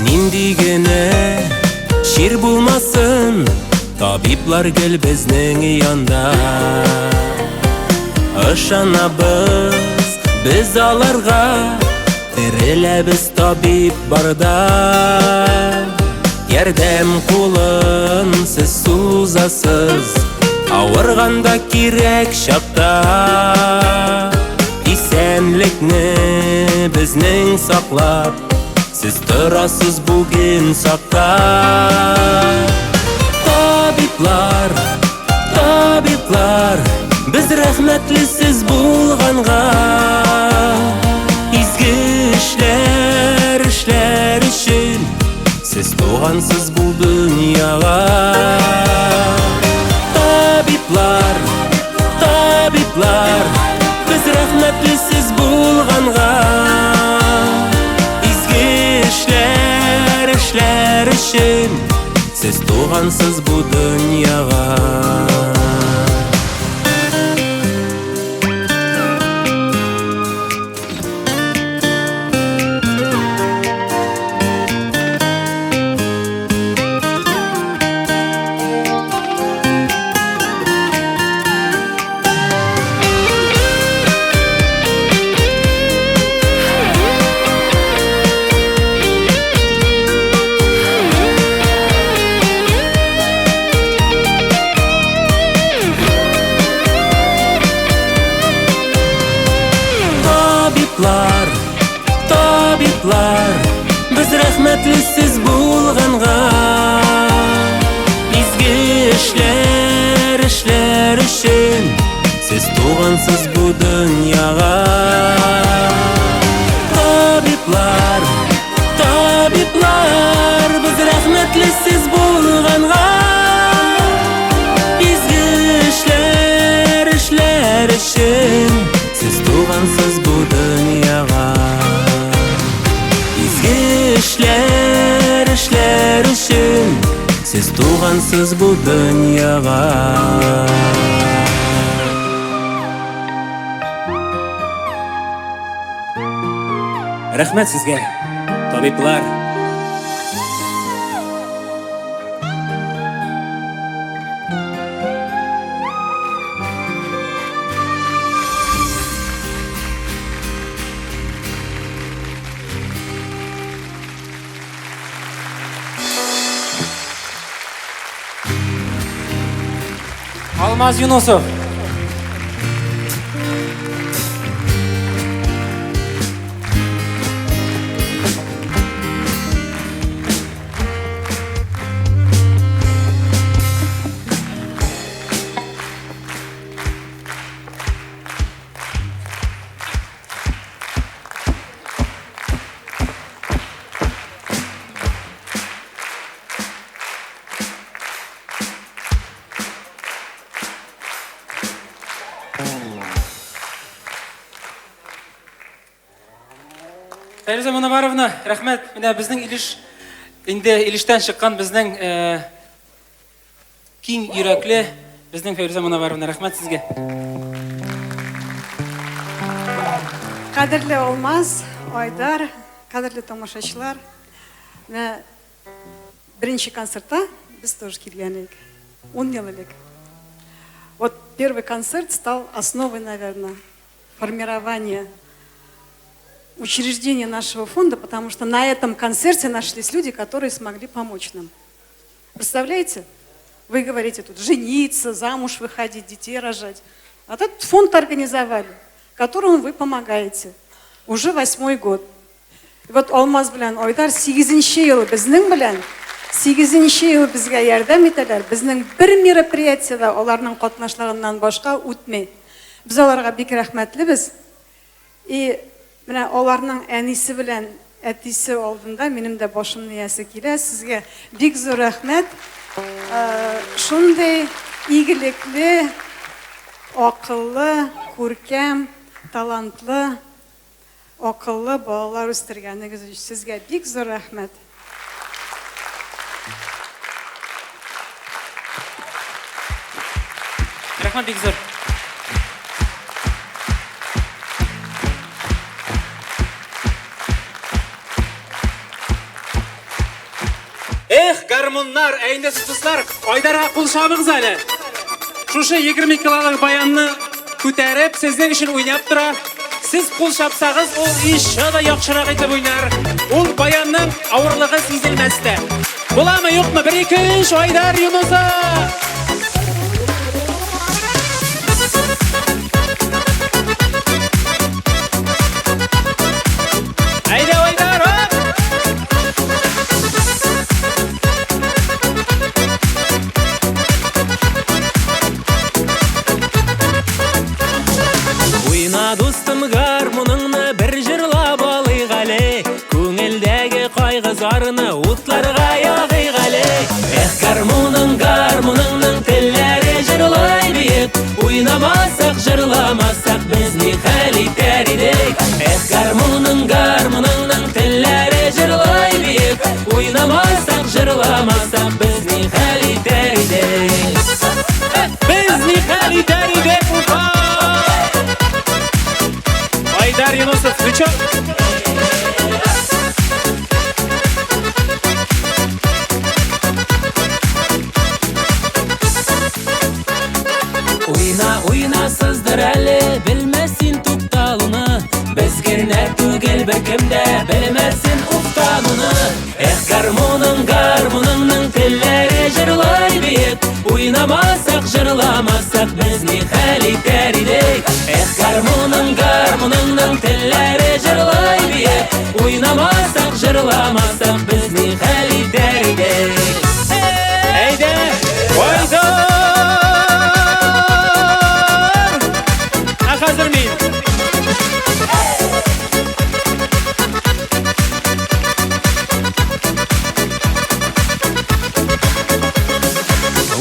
Нинди генә чир булмасын, табиблар гел безнең янда. Ышанабыз без аларга, тереләбез табиб барда. Ярдәм кулын сез сузасыз, авырганда кирәк чакта. Исәнлекне безнең саклап, сез торасыз бүген сакта. Табиблар, табиблар, без рәхмәтле сез булганга. Изге эшләр эшләр өчен сез тугансыз бу дөньяга. Табиблар, табиблар, без рәхмәтле сез булганга. Изге эшләр эшләр өчен сез тугансыз бу дөньяга. Табиблар, табиблар, без рәхмәтле сез булганга. Изге эшләр эшләр өчен сез тугансыз бу дөньяга. Табиблар, табиблар, без рәхмәтле сез булганга. Изге эшләр эшләр өчен сез тугансыз бу дөньяга. Изге эшләр эшләр өчен сез тугансыз бу дөньяга. Рәхмәт сезгә, табиблар. Алмаз Юнусов. Фәйрүзә Мунаваровна, рәхмәт. Менә безнең Илеш инде Илештән чыккан безнең э, киң йөрәкле безнең Фәйрүзә Мунаваровна, рәхмәт сезгә. Кадерле Алмаз, Айдар, кадерле тамашачылар. Менә беренче концертта без тоже килгән идек. 10 ел элек. Вот первый концерт стал основой, наверное, формирования учреждения нашего фонда, потому что на этом концерте нашлись люди, которые смогли помочь нам. Представляете? Вы говорите тут жениться, замуж выходить, детей рожать. А тут фонд организовали, которому вы помогаете. Уже восьмой год. И вот Алмаз белән Айдар сигезенче ел безнең белән, сигезенче ел безгә ярдәм итәләр. Безнең бер мероприятие дә аларның катнашлыгыннан башка үтми. Без аларга бик рәхмәтлебез. И менә аларның әнисе белән әтисе алдында минем дә башымны иясе килә. Сезгә бик зур рәхмәт. Шундый игелекле, акыллы, күркәм, талантлы, акыллы балалар үстергәнегез өчен сезгә бик зур рәхмәт. Рәхмәт бик зур. Эх, гармуннар, ә инде сез дуслар, Айдарга кул чабыгыз әле. Шушы 20 килолык баянны күтәреп, сезнең өчен уйнап тора. Сез кул чапсагыз, ул еще да яхшырак итеп уйнар. Ул баянның авырлыгы сизелмәс тә. Буламы, юкмы? 1 2 3 Айдар Юнусов! Әйдә, Айдар, оп! Уйна, дустым, гармуныңны бер җырлап алыйк әле. Күңелдәге кайгы зарны утларга ягыйк әле. Эх, гармуның, гармуныңның телләре җырлай биеп. Уйнамасак, җырламасак, без ни хәл итәр идек? Эх, гармуның, гармуныңның телләре җырлай биеп. Уйнамасак, җырламасак, без ни хәл итәр идек? Без ни хәл итәр идек, Уфа! Айдар Юнусов, включен. Уйна, уйна, сыздыр әле, белмәс син тукталуны. Без генә түгел, беркем дә белмәс син уфтануны. Эх, гармуның, гармуныңның телләре җырлай биеп. Уйнамасак, җырламасак, без ни хәл итәр идек? Эх, гармуның, гармуныңның телләре җырлай биеп. Уйнамасак, җырламасак, без ни хәл итәр идек? Әйдә, Айдар! Ә хәзер мин.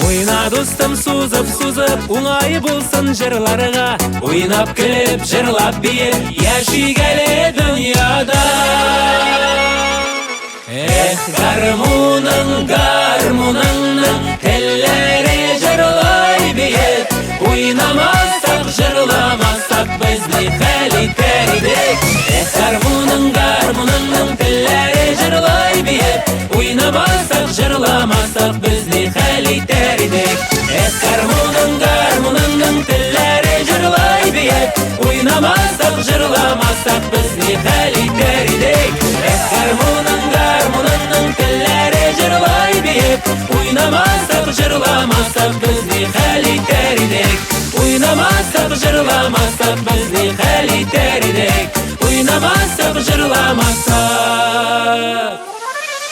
Уйна, дустым, сузып, сузып, уңай булсын җырларга. Уйнап көлеп, җырлап биеп, яшик әле дөньяда. Эх, гармуның, гармуныңның телләре җырлай биеп. Уйнамасак, җырламасак, без ни хәл итәр идек? Эх, гармуның, гармуныңның телләре җырлай биеп. Уйнамасак, җырламасак, без ни хәл итәр идек? Эх, гармуның, гармуныңның телләре җырлай биеп. Уйнамасак, җырламасак, без ни хәл итәр идек? Эх, гармуның, гармуныңның телләре җырлай биеп. Уйнамасак, җырламасак, без ни хәл итәр идек? җырламасак, без ни хәл итәр идек? Уйнамасак, җырламасак,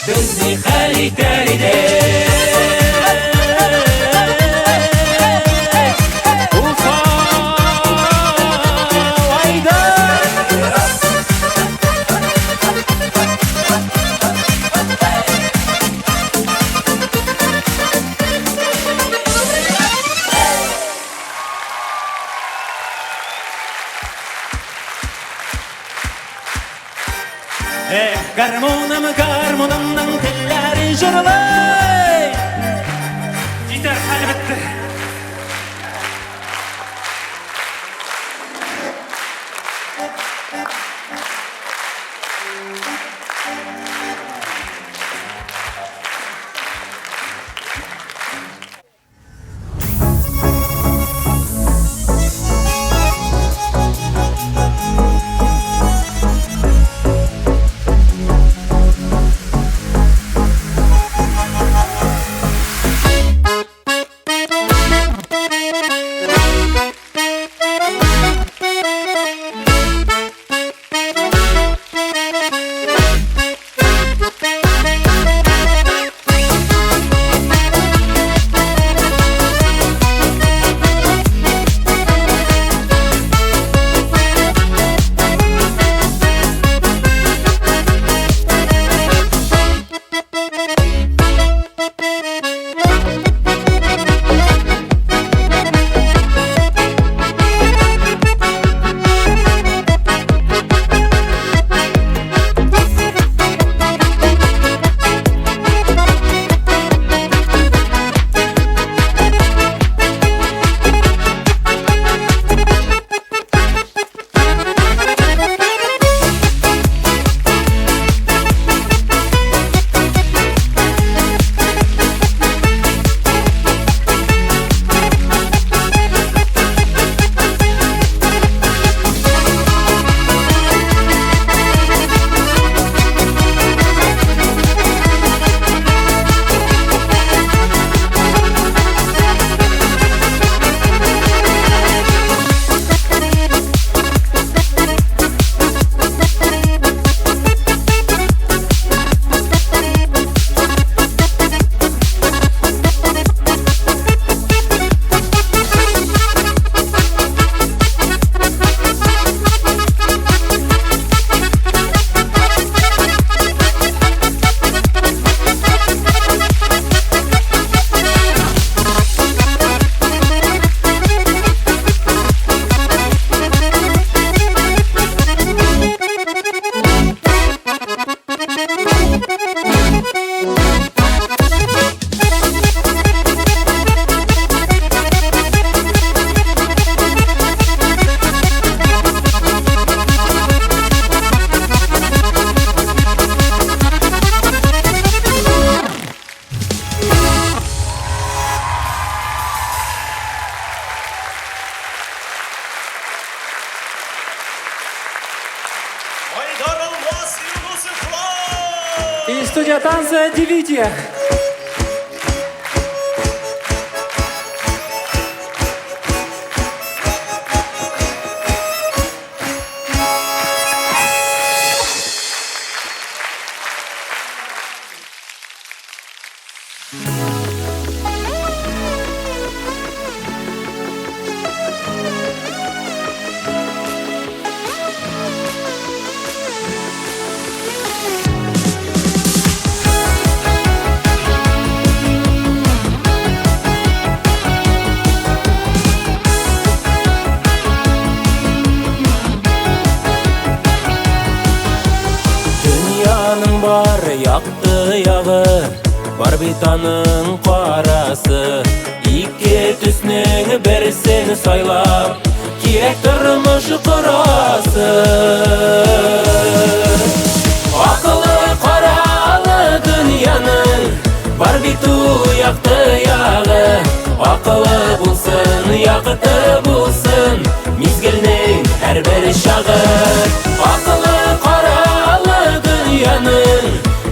без ни хәл итәр идек? Уфа, айда! Эх, гармуным, гармунымның телләре җырлый. Җитәр, хәл бетте. Айдар Алмаз Юнусовлар! И студия танца Девития. Дөньяның бар якты ягы, бар бит аның карасы. Ике төснең берсен сайлап, кирәк тормыш корасы. Акылы каралы дөньяның бар бит ул якты ягы. Акылы булсын, якты булсын, мизгелнең һәрбер чагы. Акылы каралы дөньяның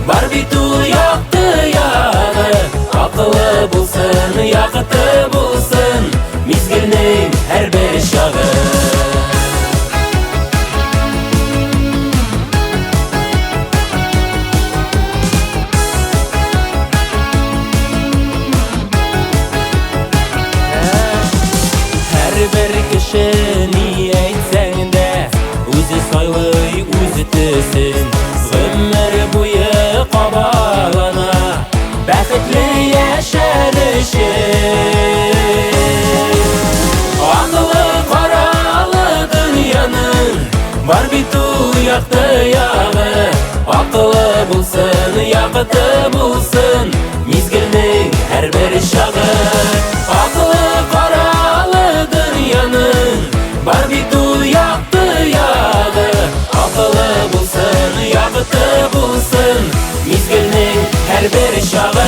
бар бит ул якты ягы. Акылы булсын, якты булсын, мизгелнең һәрбер чагы. төсен гомер буе кабалана бәхетле яшәр өчен. Акылы каралы дөньяның бар бит ул якты ягы, акылы булсын, якты булсын мизгелнең һәрбер чагы. Акылы каралы дөньяның бар бит ул якты ягы, акылы булсын, якты булсын мизгелнең һәрбер чагы.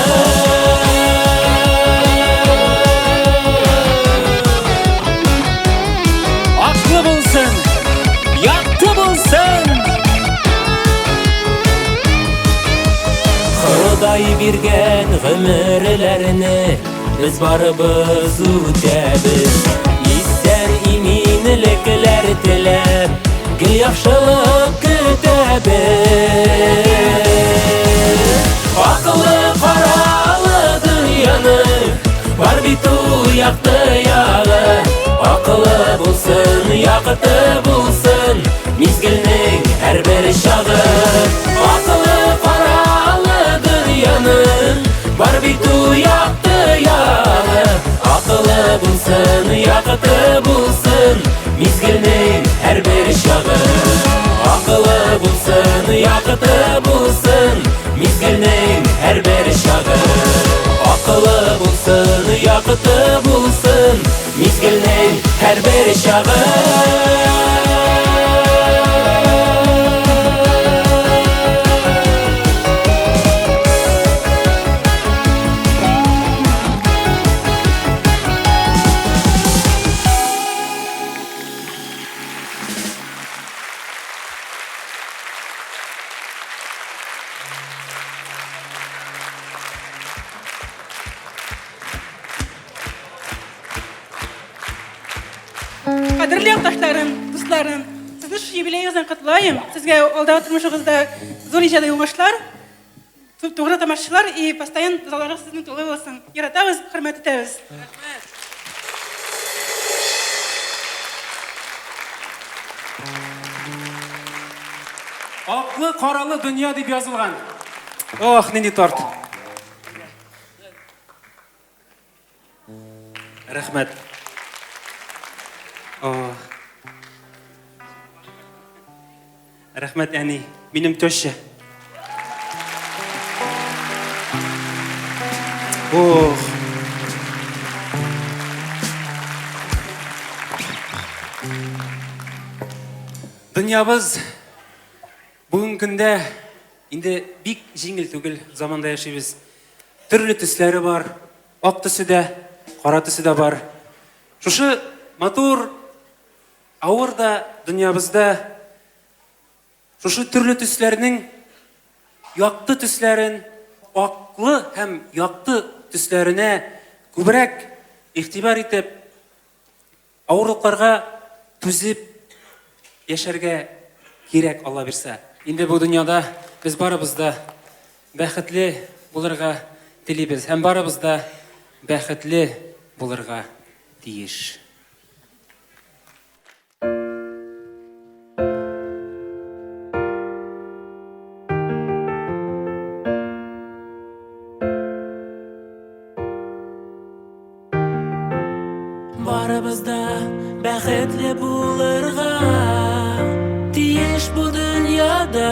Аклы булсын, якты булсын. Ходай биргән гомерләрне без барыбыз үтәбез. Исән иминлекләр теләп, гел яхшылык көтәбез. Акылы каралы дөньяның бар бит ул якты ягы, акылы булсын, якты булсын мизгелнең һәрбер чагы. Акылы каралы дөньяның бар бит ул якты ягы, акылы булсын, якты булсын мизгелнең һәрбер чагы. Акылы булсын, якты булсын мизгелнең һәрбер чагы. Акылы булсын, якты булсын мизгелнең һәрбер чагы. Кадерле якташларым, дусларым, сезне шушы юбилеегыз белән котлыйм. Сезгә алдагы тормышыгызда зур иҗади уңышлар, тугры тамашачылар и постоянно залларыгыз сезнең тулы булсын. Яратабыз, хөрмәт итәбез. Аклы, каралы дөнья дип язылган. Ох, нинди торт. Рәхмәт. Ох. Рәхмәт, әни. Минем теща. Ох. Дөньябыз бүгенге көндә инде бик җиңел түгел заманда яшибез. Төрле төсләре бар. Ак төсе дә, кара төсе дә бар. Шушы матур, авыр да дөньябызда шушы төрле төсләрнең якты төсләрен, аклы һәм якты төсләренә күбрәк игътибар итеп, авырлыкларга түзеп яшәргә кирәк, Алла бирсә. Инде бу дөньяда без барыбыз да бәхетле булырга телибез һәм барыбыз да бәхетле булырга тиеш. Барыбыз да бәхетле булырга тиеш бу дөньяда,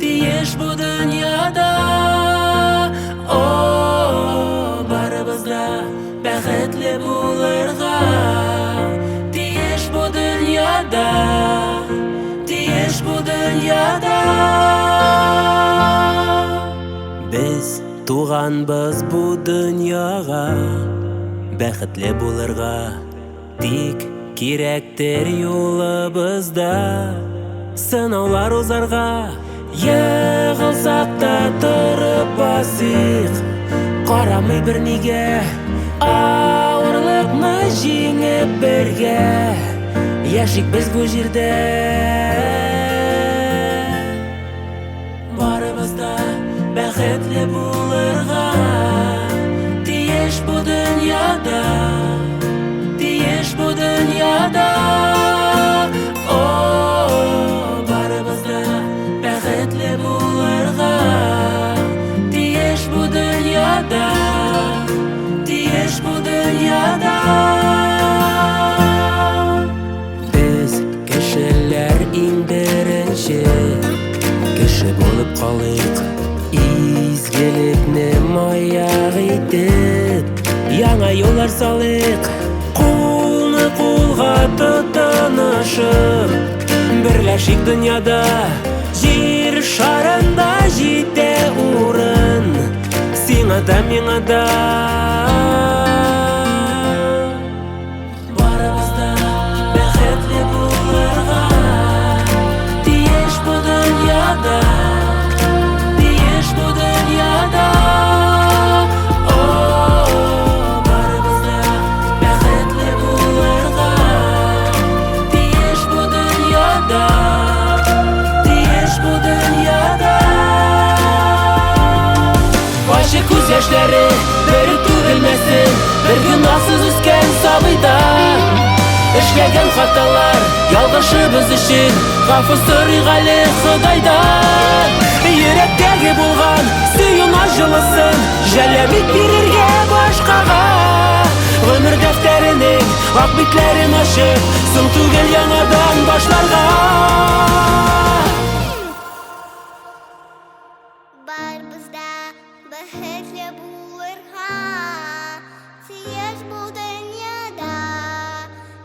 тиеш бу дөньяда. О, барыбыз да бәхетле булырга тиеш бу дөньяда, тиеш бу дөньяда. Без туганбыз бу дөньяга бәхетле булырга, тик кирәктер юлыбызда сынаулар узарга. Егылсак та торып басыйк, карамый бернигә, авырлыкны җиңеп бергә яшик без бу җирдә. Барыбыз да бәхетле булырга тиеш бу дөньяда, тиеш бу дөньяда. О, барыбыз да дөньяда, тиеш бу дөньяда. Без кешеләр иң беренче кеше булып калыйк. Изгелекне маяк итеп, яңа юллар салыйк. Кулны кулга тотынышып, берләшик дөньяда. Җир шарында җитә урын, сиңа да, миңа да. Барыбыз да бәхетле булырга тиеш бу дөньяда, тиеш бу дөньяда. О, барыбыз да бәхетле булырга тиеш бу дөньяда, тиеш бу дөньяда. Ачы күз яшьләре бер түгелмәсен, бер гөнаһсыз үскән сабыйда. Эшләгән хаталар, ялгышыбыз өчен гафу сорыйк әле Ходайдан. Йөрәктәге булган сөю җылысын жәлләмик бирергә башкага. Гомер дәфтәренең ак битләрен ачып, соң түгел яңадан башларга. Барыбыз да бәхетле булырга тиеш бу дөньяда,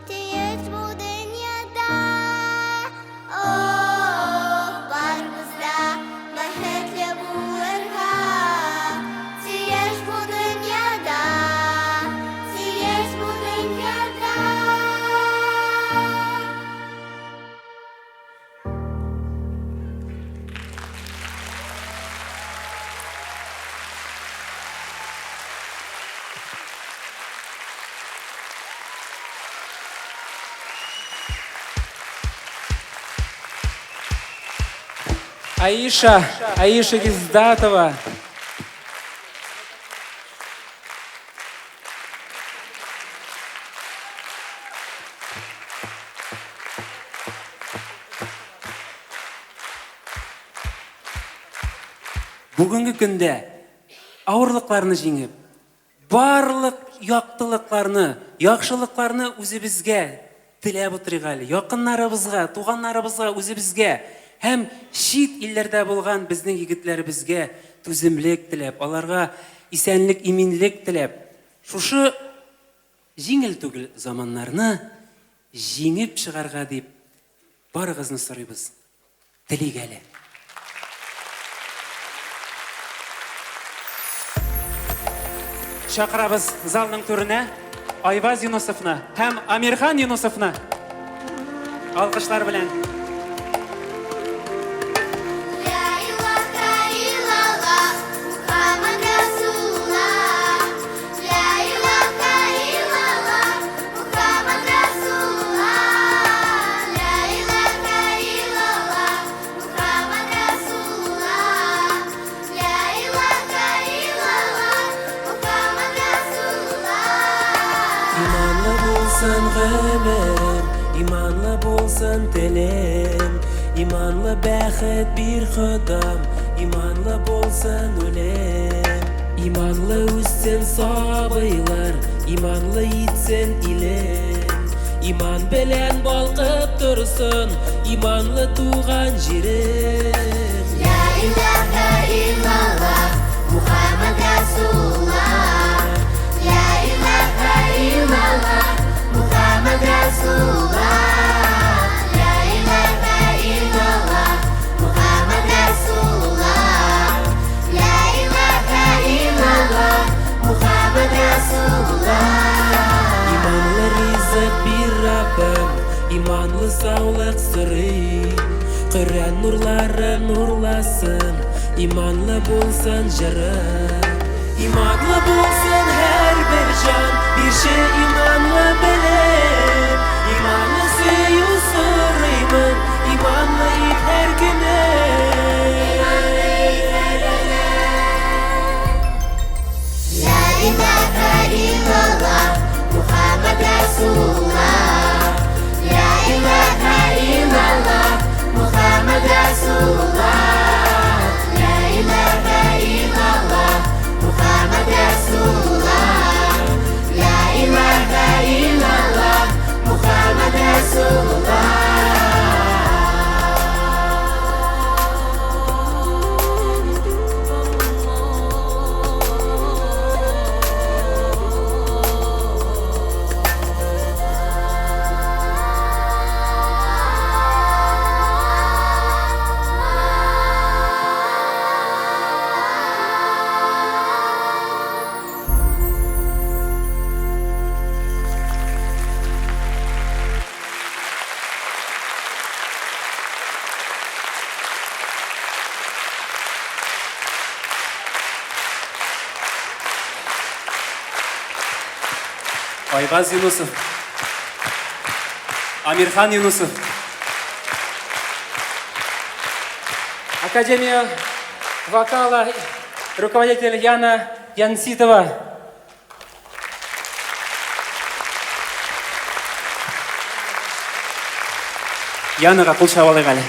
тиеш бу дөньяда. О, барыбыз да бәхетле булырга тиеш бу дөньяда, тиеш бу дөньяда. Аиша, Аиша Гиздатова. Бүгенге көндә авырлыкларны җиңеп, барлык яктылыкларны, яхшылыкларны үзебезгә теләп утырыйк әле, якыннарыбызга, туганнарыбызга, үзебезгә һәм чит илләрдә булган безнең егетләребезгә түземлек теләп, аларга исәнлек, иминлек теләп, шушы җиңел түгел заманнарны җиңеп чыгарга дип барыгызны сорыйбыз. Телик әле. Чакырабыз залның түренә Айваз Юнусовны һәм Амирхан Юнусовны. Алкышлар белән. Ля илаха иллаллах, Мухаммад Расулуллах. Ля илаха иллаллах, Мухаммад Расулуллах. Ля илаха иллаллах, Мухаммад Расулуллах. Ля илаха иллаллах, Мухаммад Расулуллах. Иманлы булсын гомерем, иманлы булсын телем, иманлы бәхет бир Ходам, иманлы булсын үлем. Иманлы үссен сабыйлар, иманлы итсен илем. Иман белән балкып торсын, иманлы туган җирем. Ля илаха иллаллах, Мухаммад Расулуллах. Ля илаха иллаллах, Мухаммад Расулуллах. Ля илаха иллаллах, Мухаммад Расулуллах. Ля илаха иллаллах, Мухаммад Расулуллах. Иманлы ризык бир Раббым, иманлы саулык сорыйм. Коръән нурлары нурласын, иманлы булсын җырым. Иманлы булсын һәрбер җан, бирче иманлы белем. Иманлы сөю сорыймын, иманлы ит һәр көнем. Ля илаха иллаллах, Мухаммад Расулуллах. Ля илаха иллаллах, Мухаммад Расулуллах. Ля илаха иллаллах, Мухаммад Айваз Юнусов. Амирхан Юнусов. Академия вокала, руководитель Яна Янситова. Янага кул чабып алыйк әле.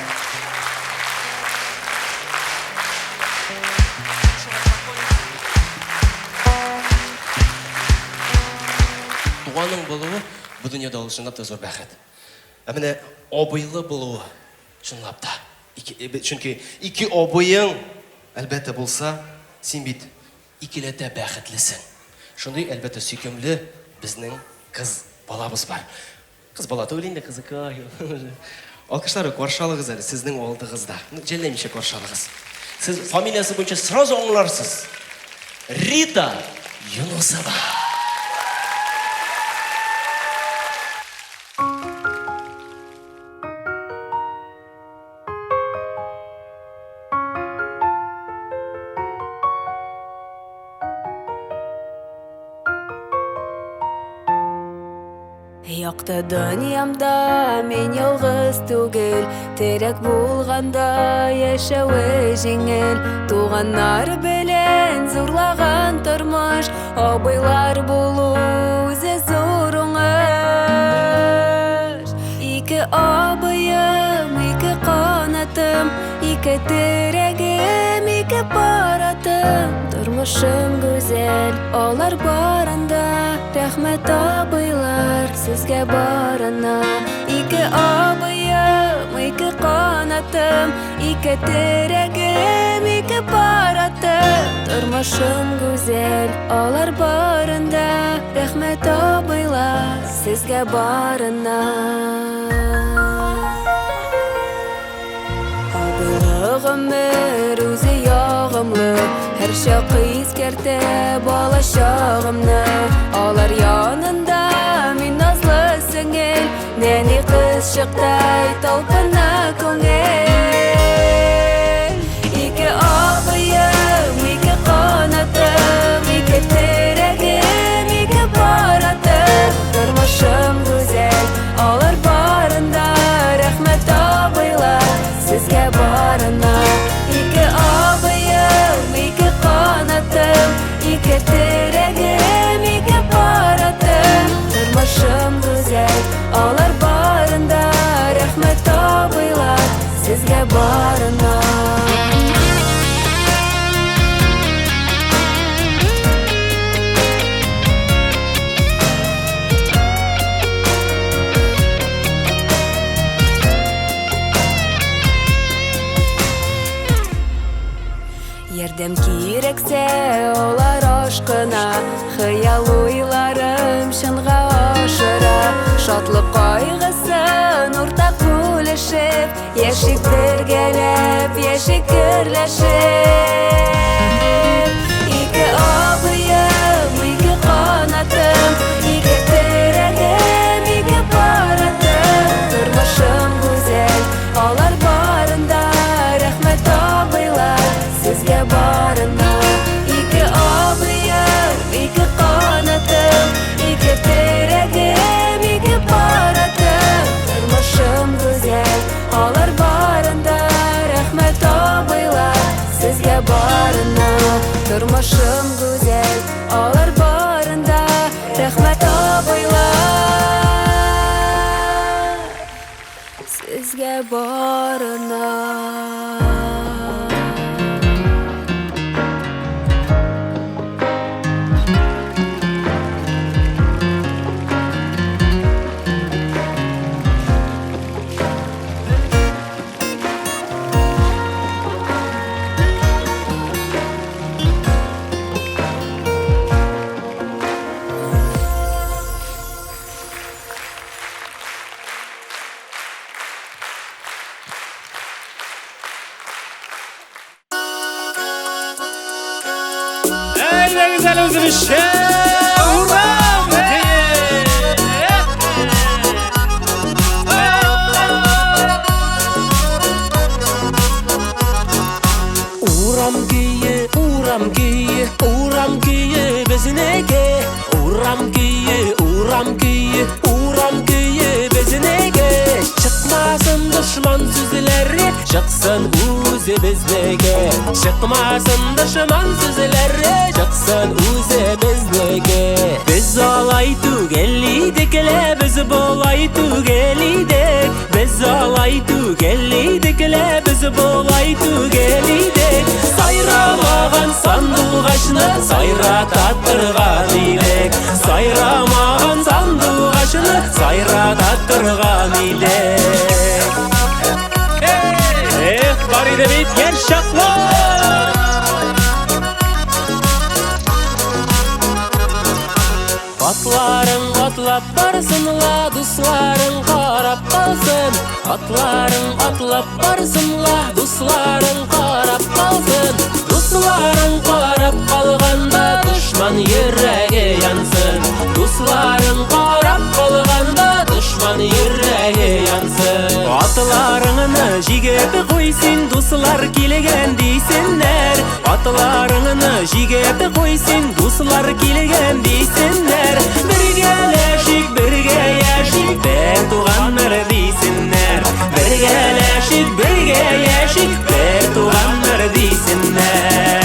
Туганың булуы бу дөньяда ул чынлап та зур бәхет. Ә менә абыйлы булуы чынлап та. Ике, э, чөнки ике абыең әлбәттә булса, син бит икеләтә бәхетлесең. Шундый, әлбәттә, сөйкемле безнең кыз балабыз бар. Кыз бала түгел инде, кызыкай. Алкышлар каршы алыгыз әле сезнең алдыгызда. Ну, жәлләмичә каршы алыгыз. Сез фамилиясе буенча сразу аңларсыз. Рита Юнусова. Якты дөньямда мин ялгыз түгел, Терәк булганда яшәве җиңел. Туганнар белән зурлаган тормыш, Абыйлар булу үзе зур уңыш. Ике абыем, ике канатым, Ике терәгем, ике паратым. Тормышым гүзәл, алар барында. Рәхмәт, абыйлар, сезгә барына. Ике абыем, ике канатым, ике терәгем, ике паратым. Тормышым гүзәл, алар барында. Рәхмәт, абыйлар, сезгә барына. Абыйлы гомер үзе ягымлы, Һәрчак искәртә бала чагымны. Алар янында мин назлы сеңел, Нәни кызчыктай талпына күңел. Ике абыем, ике канатым, ике терәгем, ике паратым. Тормышым гүзәл, алар барында. Рәхмәт, абыйлар, сезгә барына. Ике абыем, ике канатым, ике терәгем, ике паратым. Тормышым гүзәл, алар барында. Рәхмәт, абыйлар, сезгә барына. Ярдәм кирәксә, алар ашкына, Хыял уйларым чынга ашыра. Шатлык кайгысын уртак бүлешеп, Яшик бергәләп, яшик гөрләшеп. Ике абыем, ике канатым, ике терәгем, ике паратым. Тормышым гүзәл, алар барында. Рәхмәт, абыйлар, сезгә барына. Ике абыем, ике канатым, ике терәгем, ике паратым. Тормышым гүзәл, алар барында. Рәхмәт, абыйлар, сезгә барына. Тормышым гүзәл, алар барында. Рәхмәт, абыйлар, сезгә барына. Әйдәгез әле үзебезчә! Урам! Урам көе, урам көе, урам көе безнеке. Урам көе, урам Урам көе, урам көе безнеке. Чыкмасын дошман сүзләре, чыксын үзе безнеке. Чыкмасын дошман сүзләре, чыксын үзе безнеке. Без алай түгел идек лә, без болай түгел идек. Без алай түгел идек лә, без болай түгел идек. Сайрамаган сандугачны сайрата торган идек. Сайрамаган сандугачны сайрата торган идек. Эх, бар иде бит яшь чаклар. Атларың атлап барсын ла, дусларың карап калсын. Атларың атлап барсын ла, дусларың карап калсын. Дусларың карап калганда дошман йөрәге янсын. Дусларың карап калганда дошман йөрәге янсын. Атларыңны җигеп куй син, дуслар килгән дисеннәр. Атларыңны җигеп куй син, дуслар килгән дисеннәр. Бергәләшик, бергә яшик, бер туганнар дисеннәр. Бергәләшик, бергә яшик, бер туганнар дисеннәр.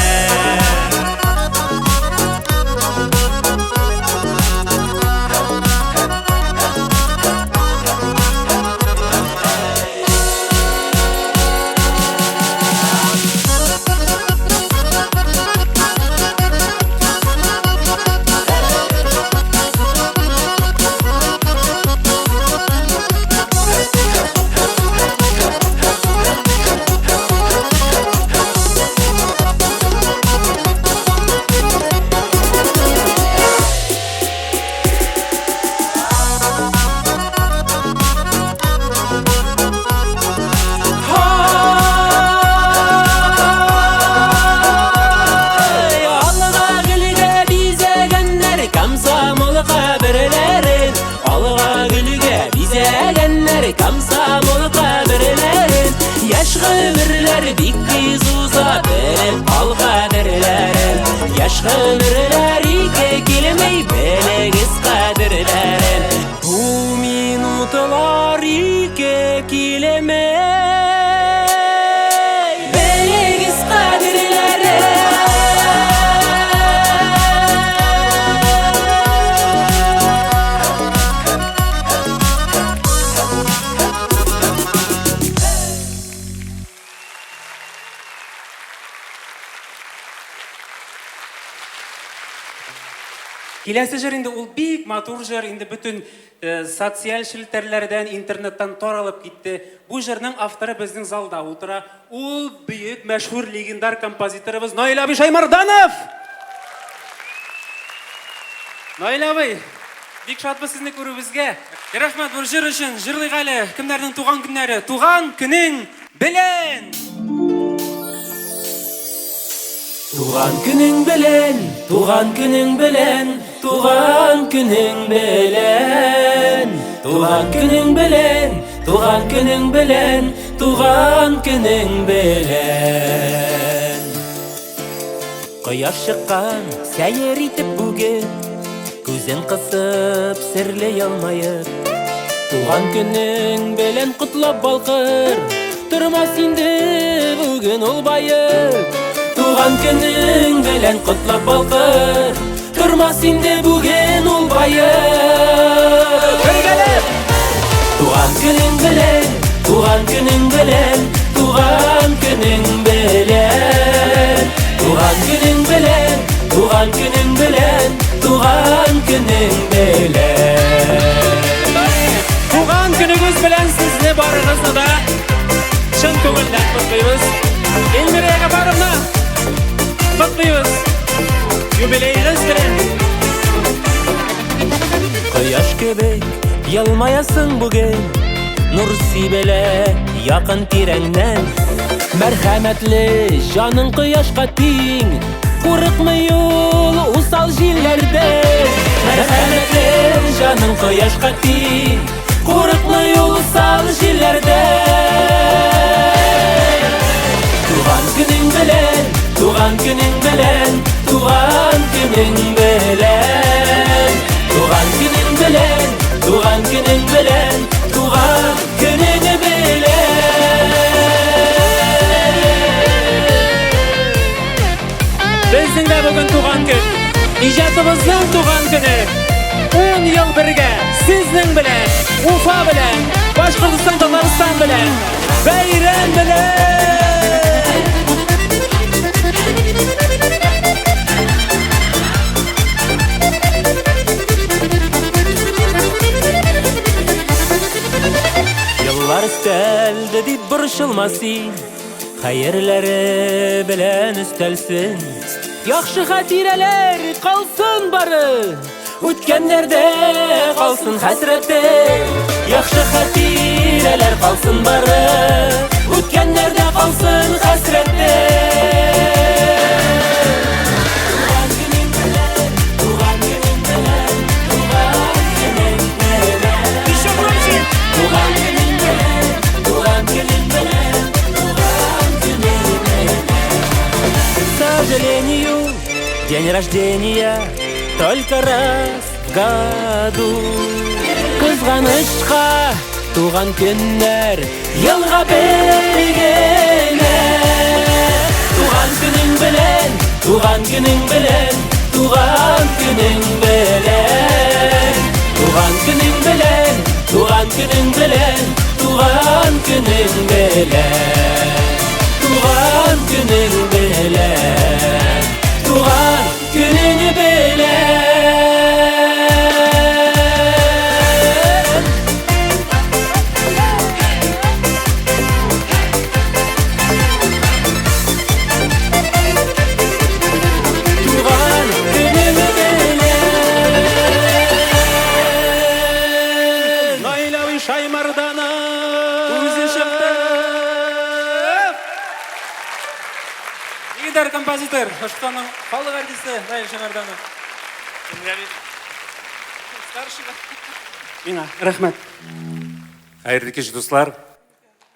Алга гөлгә бизәгәннәр комсомол каберләрен. Алга гөлгә бизәгәннәр комсомол каберләрен. Яшь гомерләр бик тиз уза, белеп ал кадерләрен. Яшь гомерләр ике килмәй, белегез кадерләрен. Бу минутлар ике килмәй, белегез кадерләрен. Киләсе җыр инде ул бик матур җыр, инде бөтен социаль челтәрләрдән, интернеттан таралып китте. Бу җырның авторы безнең залда утыра. Ул бөек, мәшһүр, легендар композиторыбыз Наил абый Шаймарданов! Наил абый, бик шатбыз сезне күрүебезгә. Рәхмәт бу җыр өчен. Җырлыйк әле. Кемнәрнең туган көннәре? Туган көнең белән! Туган көнең белән, туган көнең белән, туган көнең белән. Туган көнең белән, туган көнең белән, туган көнең белән. Кояш чыккан, сәер итеп бүген, күзен кысып, серле елмаеп. Туган көнең белән котлап балкыр, тормас инде бүген ул баеп. Туган көнең белән котлап балкыр, тормас инде бүген ул баеп. Бергәләп! Туган көнең белән, туган көнең белән, туган көнең белән. Туган көнең белән, туган көнең белән, туган көнең белән. Туган көнегез белән сезне барыгызны да чын күңелдән котлыйбыз. Эльмира Ягапаровна, котлыйбыз. Юбилеегез белән. Кояш кебек елмаясың бүген, нур сибелә якын тирәңнән. Мәрхәмәтле җаның кояшка тиң, курыкмый ул усал җилләрдән. Мәрхәмәтле җаның кояшка тиң, курыкмый ул усал җилләрдән. Туган көнең белән, туган көнең белән, туган көнең белән. Туган көнең белән, Туган көнең белән, туган көнең белән. Безнең дә бүген туган көн. Иҗатыбызның туган көне. 10 ел бергә сезнең белән, Уфа белән, Башкортостан, Татарстан белән, бәйрәм белән! Еллар өстәлде дип борчылма син, Хәерләре белән өстәлсен. Яхшы хатирәләр калсын бары, Үткәннәрдә калсын хәсрәте. Яхшы хатирәләр калсын бары, Үткәннәрдә калсын хәсрәте. Туган көнең белән, туган көнең белән, туган көнең белән. Еще громче! Туган көнең белән, туган көнең белән, туган көнең белән. К сожалению, день рождения только раз в году. Кызганычка туган көннәр елга бер генә. Туган көнең белән, туган көнең белән, туган көнең белән. Туган көнең белән, туган көнең белән, туган көнең белән. Туган көнең белән, туган көнең белән. Туган көнең белән. Наил абый Шаймарданов! Үзе чыкты. Легендар композитор, Башкортстанның халык артисты Наил Шаймарданов. Миңа рәхмәт. Хәерле кич, дуслар.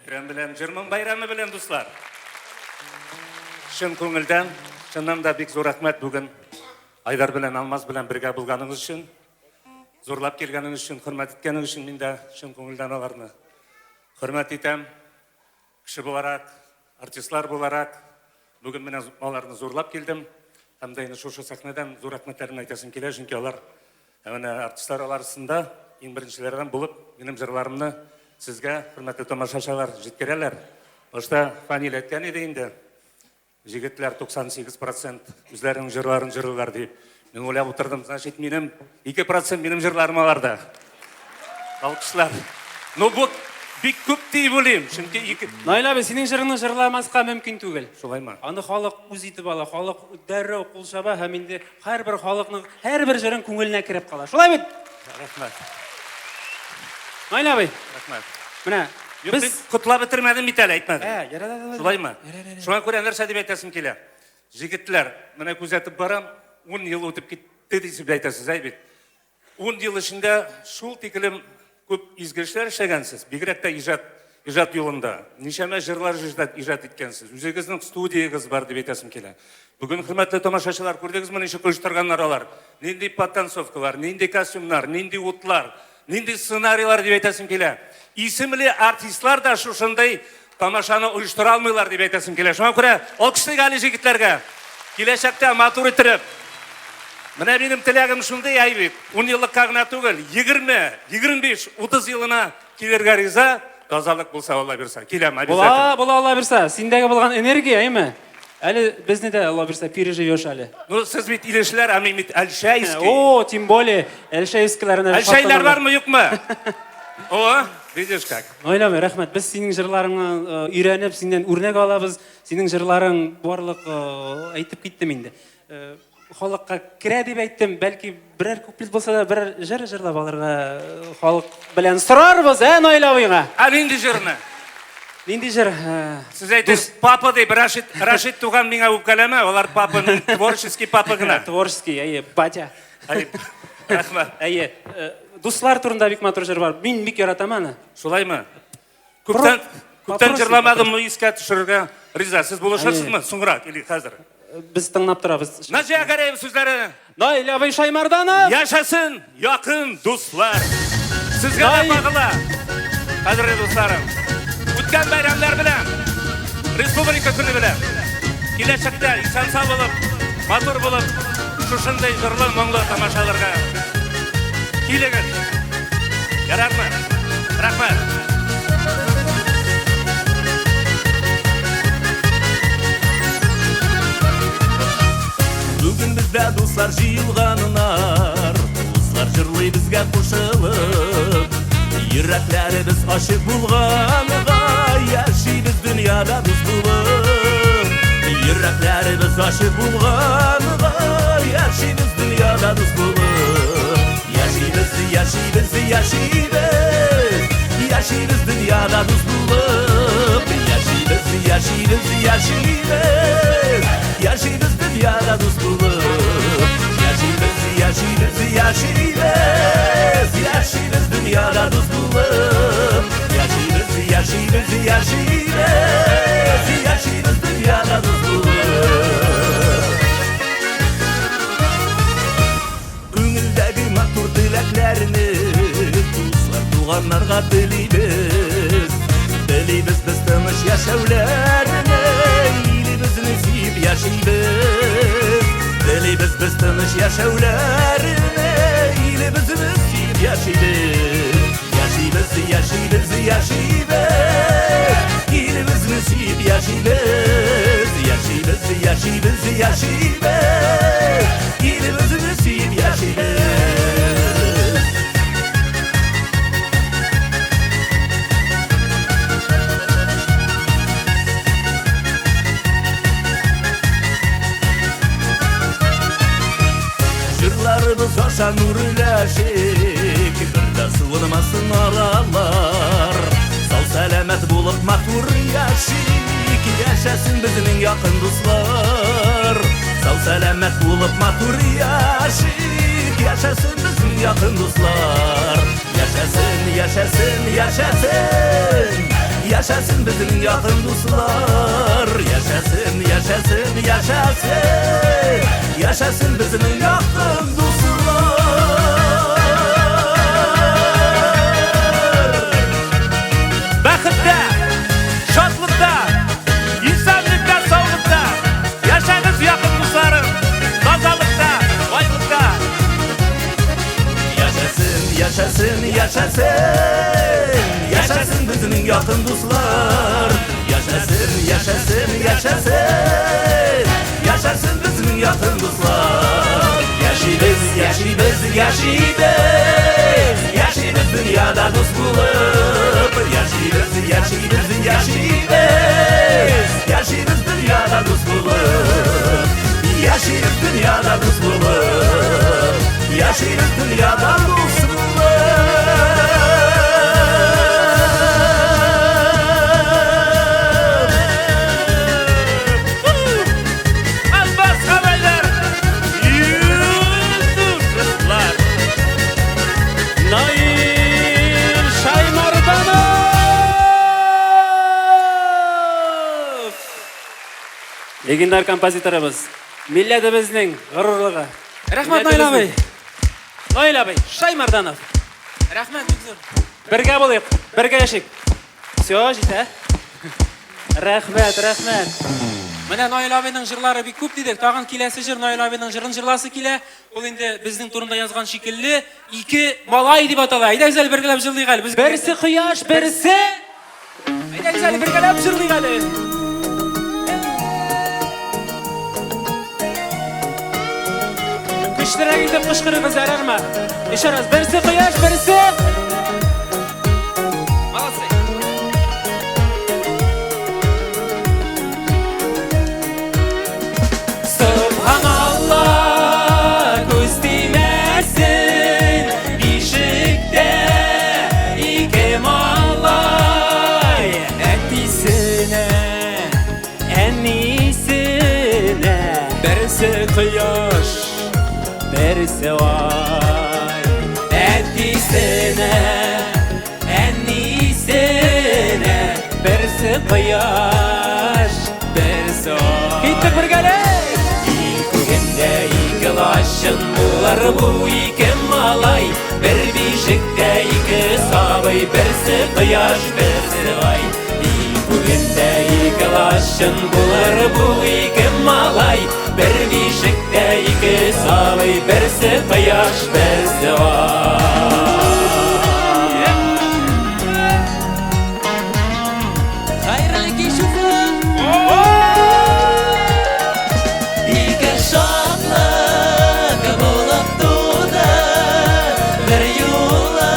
Бәйрәм белән, җырмың бәйрәме белән, дуслар. Чын күңелдән, чыннан да бик зур рәхмәт бүген Айдар белән Алмаз белән бергә булганыгыз өчен, зурлап килгәнегез өчен, хөрмәт иткәнегез өчен мин дә чын күңелдән аларны хөрмәт итәм. Кеше буларак, артистлар буларак, бүген менә аларны зурлап килдем. Һәм дә инде шушы сәхнәдән зур рәхмәтләрен әйтәсем килә, чөнки алар менә артистлар арасында иң беренчеләрдән булып минем җырларымны сезгә, хөрмәтле тамашачылар, җиткерәләр. Башта Фанил әйткән иде инде, җегетләр 98% үзләренең җырларын җырлыйлар дип. Мин уйлап утырдым, значит, минем 2% минем җырларым аларда. Алкышлар. Ну, бу бик күп дип уйлыйм, чөнки ике... Наил абый, синең җырыңны җырламаска мөмкин түгел. Шулаймы? Аны халык үз итеп ала, халык дәррәү кул чаба һәм инде һәрбер халыкның һәрбер җырың күңеленә кереп кала. Шулай бит? Рәхмәт. Наил абый. Рәхмәт. Менә Юк, без мин котлап бетермәдем бит әле, әйтмәдем. Ә, ярар, Шулаймы? Шуңа күрә нәрсә дип әйтәсем килә? Җегетләр, менә күзәтеп барам, 10 ел үтеп китте дип әйтәсез, әй бит. 10 ел эчендә шул тиклем күп изге эшләр эшләгәнсез, бигрәк тә иҗат иҗат юлында. Ничәмә җырлар иҗат, иҗат иткәнсез. Үзегезнең студиягез бар дип әйтәсем килә. Бүген хөрмәтле тамашачылар, күрдегезме ничек оештырганнар алар? Нинди подтанцовкалар, нинди костюмнар, нинди утлар, нинди сценарийлар дип әйтәсем килә. Исемле артистлар да шушындый тамашаны оештыра алмыйлар дип әйтәсем килә. Шуңа күрә алкышлыйк әле җегетләргә. Киләчәктә матур иттереп. Менә минем теләгем шундый, әй бит, 10 еллыкка гына түгел, 20, 25, 30 елына килергә риза, тазалык булса, Алла бирсә. Киләм, Була, обязательно. була Алла бирсә. Синдәге булган энергия, әйме? Әле безне дә Алла бирсә переживешь әле. Ну, сез бит илешләр, ә мин бит Әлшәйский. О, тем более, Әлшәйскиләрне. Әлшәйләр бармы, юкмы? О, видишь как. Наил абый, рәхмәт. Без синең җырларыңны өйрәнеп, синнән үрнәк алабыз. Синең җырларың барлык әйтеп киттем инде. Халыкка керә дип әйттем, бәлки берәр куплет булса да берәр җыр җырлап алырга халык белән сорарбыз, ә, Наил абыйга? Ә нинди җырны? Нинди җыр? Сез әйтегез, папа дип, Рашид, Рашид туган миңа үпкәләмә, алар папа, мин творческий папа гына. Творческий, әйе, батя. Әйе, рәхмәт. Әйе, дуслар турында бик матур җыр бар. Мин бик яратам аны. Шулаймы? Күптән, күптән җырламадым, но искә төшерергә риза. Сез булышырсызмы соңрак или хәзер? Без тыңлап торабыз. Наҗия Гәрәев сүзләре. Наил абый Шаймарданов. Яшәсен якын дуслар. Сезгә дә кагыла, кадерле дусларым. Үткән бәйрәмнәр белән, Республика көне белән, киләчәктә исән-сау булып, матур булып, шушындый җырлы, моңлы тамашаларга килегез. Ярармы? Рәхмәт. Бүген бездә дуслар җыелганнар, Дуслар җырлый безгә кушылып. Йөрәкләребез ачык булганга, Яшибез дөньяда дус булып. Йөрәкләребез ачык булганга, Яшибез дөньяда дус булып. Яшибез, яшибез, яшибез, Яшибез дөньяда дус булып. Яшибез, яшибез, яшибез, Яшибез дөньяда дус булып. Яшибез, яшибез, яшибез, Яшибез дөньяда дус булып. Яшибез, яшибез, яшибез, Яшибез дөньяда дус булып. Күңелдәге матур теләкләрне дуслар, туганнарга телибез. Телибез без тыныч яшәүләрне, илебезне сөеп яшибез. Телибез без тыныч яшәүләрне, илебезне сөеп яшибез. Яшибез, яшибез, яшибез, илебезне сөеп яшибез. Яшибез, яшибез, яшибез, илебезне сөеп яшибез. Җырларыбыз аша нур өләшик, бер дә суынмасын аралар. Сау сәламәт булып матур яшик, яшәсен безнең якын дуслар. Сау сәламәт булып матур яшик, яшәсен безнең якын дуслар. Яшәсен, яшәсен, яшәсен, яшәсен безнең якын дуслар. Яшәсен, яшәсен, яшәсен, яшәсен безнең якын дуслар. Бәхеттә, шатлыкта, исәнлектә, саулыкта яшәгез, якын дусларым, тазалыкта, байлыкта. Яшәсен, яшәсен, яшәсен, яшәсен безнең якын дуслар. Яшәсен, яшәсен, яшәсен, яшәсен безнең якын дуслар. Яшибез, яшибез, яшибез, яшибез дөньяда дус булып. Яшибез, яшибез, яшибез, яшибез дөньяда дус булып. Яшибез дөньяда дус булып. Яшибез дөньяда дус булып. Албас хәбәрләр, Йолдызлар. Наил Шаймарданов! Легендар композиторыбыз, милләтебезнең горурлыгы. Рәхмәт, Наил абый. Наил абый, Шаймарданов. Рәхмәт, бик зур. Бергә булыйк, бергә яшик. Все, җитә. Рәхмәт, рәхмәт. Менә Наил абыйның җырлары бик күп дидек. Тагын киләсе җыр Наил абыйның җырын җырласы килә. Ул инде безнең турында язган шикелле Ике малай дип атала. Әйдәгез әле бергәләп җырлыйк әле. Без Берсе кояш, берсе Әйдәгез әле бергәләп җырлыйк әле. Көчлерәк итеп кычкырыгыз, ярармы? Еще раз. Берсе кояш, берсе Молодцы. Субханалла, күз тимәсен, бишектә ике малай. Әтисенә, әнисенә, берсе кояш, берсе ай. Әтисенә, әнисенә, берсе кояш, берсе ай. Киттек бергәләп! Ил күгендә ике лачын булыр бу ике малай, бер бишектә ике берсе кояш, берсе ай. Ил күгендә ике лачын булыр бу ике малай. Бер бишектә ике сабый, берсе кояш, берсе ай. Хәерле кич, Уфа! Ике шатлык булып туды, бер юлы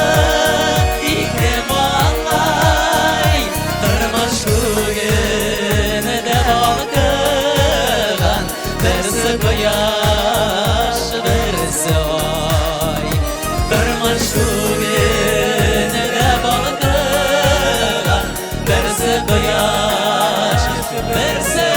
ике малай. Тормыш күгендә балкыган, берсе кояш, берсе ай. Тормыш күгендә балкыган, берсе кояш, берсе.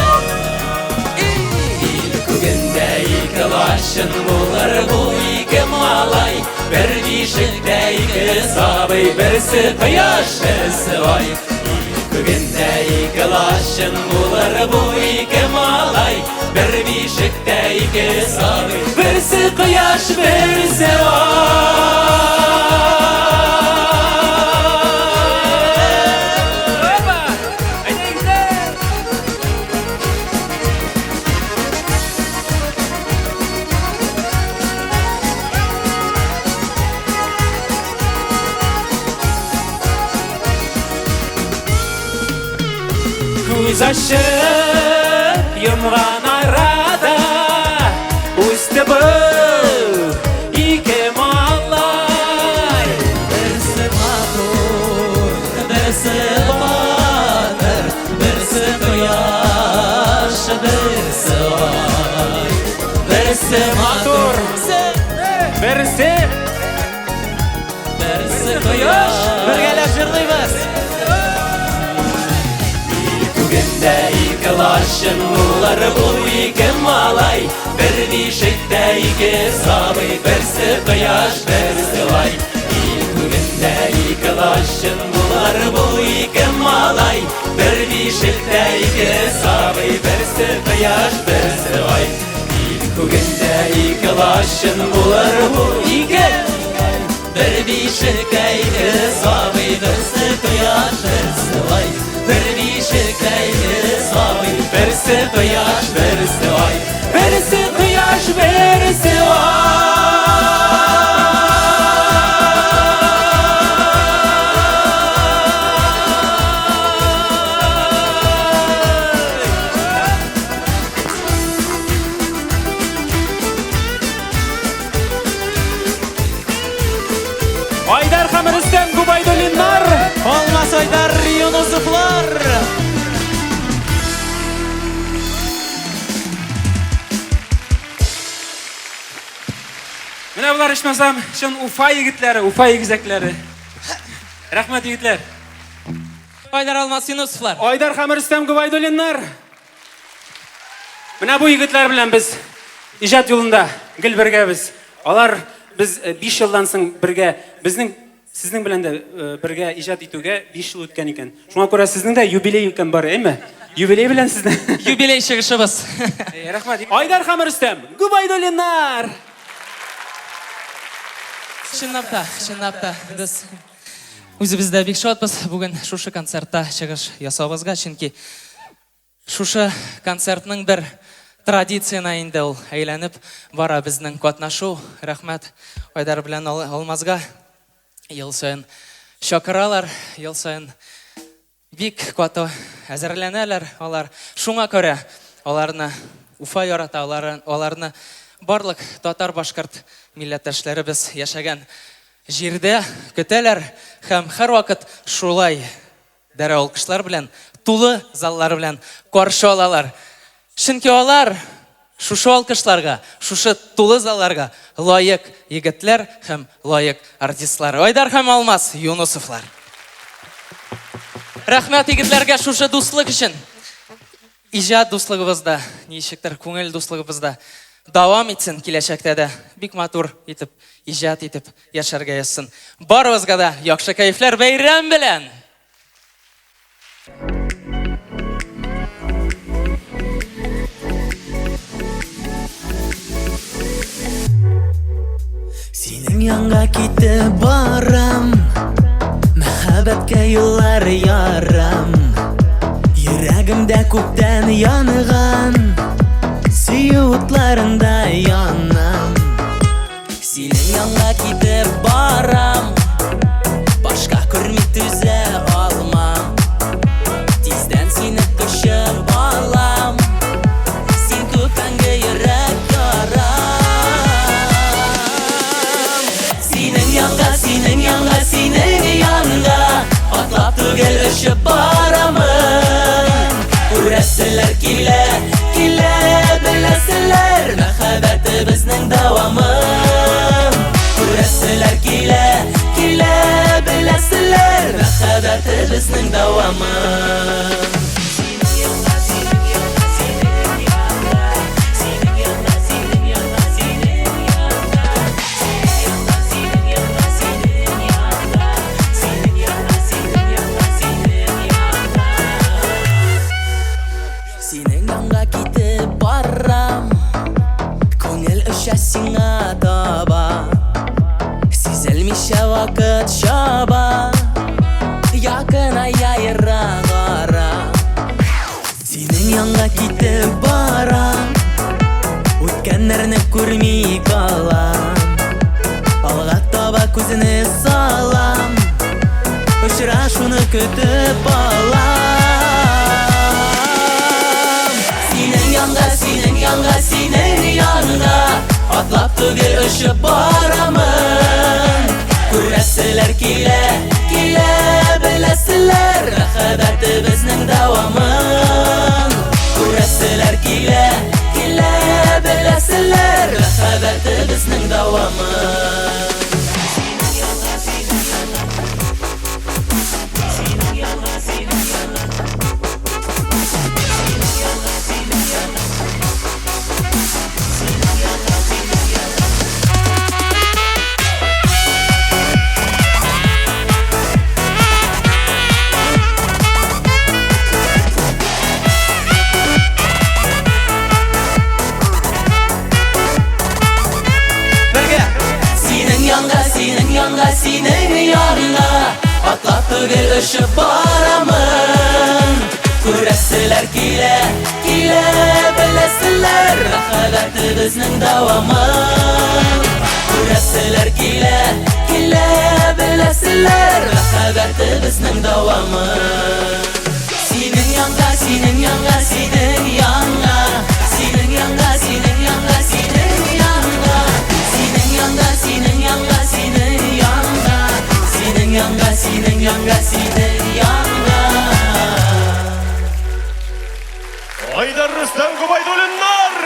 Ил күгендә ике лачын булыр бу ике малай. Бер бишектә ике сабый, берсе кояш, берсе ай. Ил күгендә ике лачын булыр бу ике малай. Бер бишектә ике сабый, берсе кояш, берсе ай. Опа! Әйдә, егетләр! Күз ачып йомган арада үсте бу ике малай. Берсе матур, берсе батыр, берсе кояш, берсе ай. Берсе матур, Берсе берсе кояш. Бергәләп җырлыйбыз. Күгендә ике лачын булыр бу ике малай. Бер бишектә ике сабый, берсе кояш, берсе ай. Ил күгендә ике лачын булыр бу ике малай. Бер бишектә ике сабый, берсе кояш, берсе ай. Ил күгендә ике лачын булыр бу ике. Бер бишектә ике сабый, берсе кояш, берсе ай. Бер бишектә ике сабый, Берсе кояш, берсе ай. Берсе кояш, берсе ай. Айдар һәм Рөстәм Губайдуллиннар! Алмаз Айдар Юнусовлар! Менә болар ичмасам чын Уфа егетләре, Уфа игезәкләре. Рәхмәт, егетләр. Айдар Алмаз Юнусовлар. Айдар һәм Рөстәм Губайдуллиннар. Менә бу егетләр белән без иҗат юлында гел бергәбез. Алар без 5 елдан соң бергә, безнең сезнең белән дә бергә иҗат итүгә 5 ел үткән икән. Шуңа күрә сезнең дә юбилей икән бар, әйме? Юбилей белән сезне. Юбилей чыгышыбыз. Рәхмәт. Айдар һәм Рөстәм Губайдуллиннар. Чынлап та, чынлап та, без үзебез дә бик шатбыз бүген шушы концертта чыгыш ясавыбызга, чөнки шушы концертның бер традицияна инде ул әйләнеп бара безнең катнашу. Рәхмәт Айдар белән Алмазга. Ел саен чакыралар, ел саен бик каты әзерләнәләр алар. Шуңа күрә аларны Уфа ярата, аларны барлык татар башкорт милләттәшләребез яшәгән җирдә көтәләр һәм һәрвакыт шулай дәрә алкышлар белән, тулы заллар белән каршы алалар. Чөнки алар шушы алкышларга, шушы тулы залларга лаек егетләр һәм лаек артистлар. Айдар һәм Алмаз Юнусовлар. Рәхмәт егетләргә шушы дуслык өчен. Иҗат дуслыгыбызда, ничектер күңел дуслыгыбызда дәвам итсен киләчәктә дә. Бик матур итеп, иҗат итеп яшәргә язсын. Барыбызга да яхшы кәефләр, бәйрәм белән! Синең янга китеп барам. Мәхәббәткә юллар ярам. Йөрәгемдә күптән янган сөю утларында янам. Синең янга китеп барам, башка күрми түзә алмам. Тиздән сине кочып алам, син күптәнге йөрәк ярам. Синең янга, синең янга, синең янга атлап түгел очып барамын. Күрәселәр килә, килә, беләселәр мәхәббәтебезнең дәвамын. Күрәселәр килә, килә, беләселәр мәхәббәтебезнең дәвамын. Синең янга китеп барам, күңел оча сиңа таба. Сизелмичә вакыт чаба, якыная ерак ара. Синең янга китеп барам, үткәннәрне күрми калам. Алга таба күзне салам, очрашуны көтеп алам. Синең янга, синең янга, синең янга атлап түгел очып барамын. Күрәселәр килә, килә, беләселәр мәхәббәтебезнең дәвамын. Күрәселәр килә, килә, беләселәр мәхәббәтебезнең дәвамын. Синең янга, синең янга, синең янга атлап түгел очып барамын. Күрәселәр килә, килә, беләселәр мәхәббәтебезнең дәвамын. Күрәселәр килә, килә, беләселәр мәхәббәтебезнең дәвамын. Синең янга, синең янга, синең янга, синең янга, синең янга, синең янга, синең янга, синең янга, синең янга, синең янга, синең янга, синең янга. Айдар Рөстәм Гобәйдуллиннар!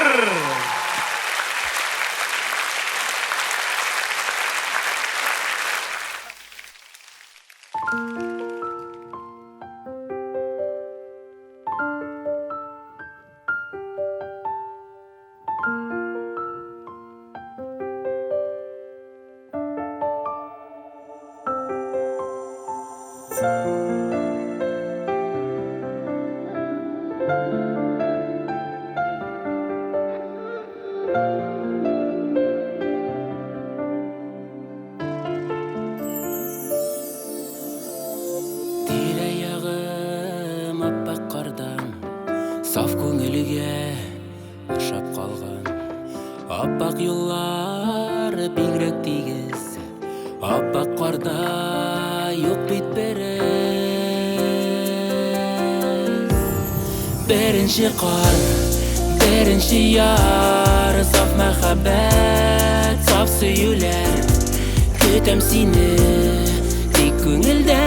Тирә-ягым аппак кардан, саф күңелгә ошап калган. Аппак юллар бигрәк тигез, аппак карда юк бит бер эз. Беренче кар, беренче яр, саф мәхәббәт, саф сөюләр. Көтәм сине, тик күңелдә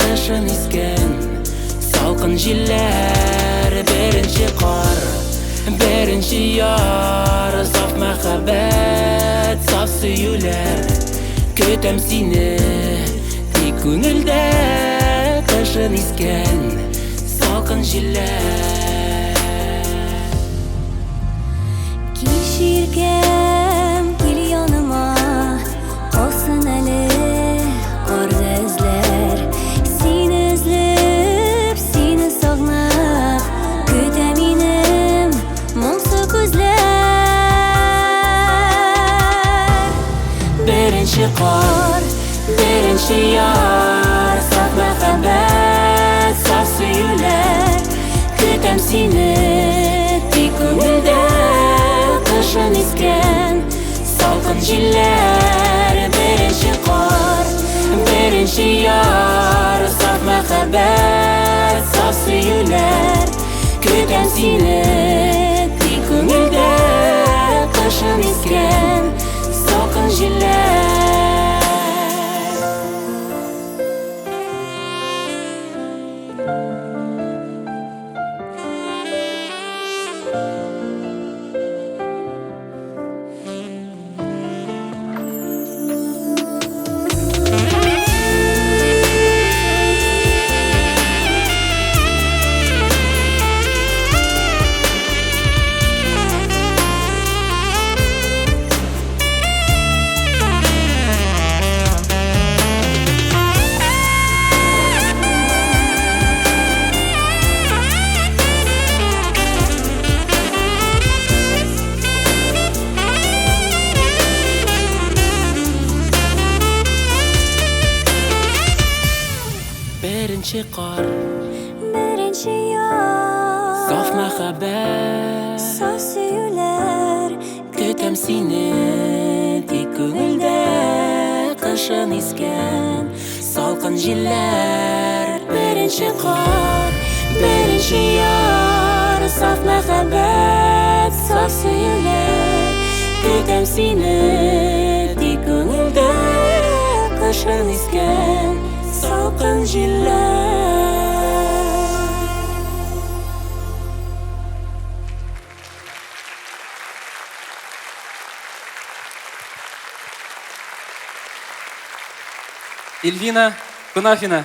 кышын искән салкын җилләр. Беренче кар, беренче яр, саф мәхәббәт, саф сөюләр. Көтәм сине, тик күңелдә кышын искән салкын җилләр. Кич иркәм, кил яныма, калсын әле карда эзләр. Сине эзләп, сине сагынып, көтә минем моңсу күзләр. Беренче кар, беренче яр, мәхәббәт, саф сөюләр. Көтәм сине, тик күңелдә кышын искән салкын җилләр. Беренче кар, беренче яр, саф мәхәббәт, саф сөюләр. Көтәм сине, тик күңелдә кышын искән салкын җилләр. Беренче кар, Беренче яр, саф мәхәббәт, саф сөюләр. Көтәм сине, тик күңелдә кышын искән салкын җилләр. Беренче кар, беренче яр, саф мәхәббәт, саф сөюләр. Көтәм сине, тик күңелдә кышын искән салкын җилләр. Эльвина Кунафина.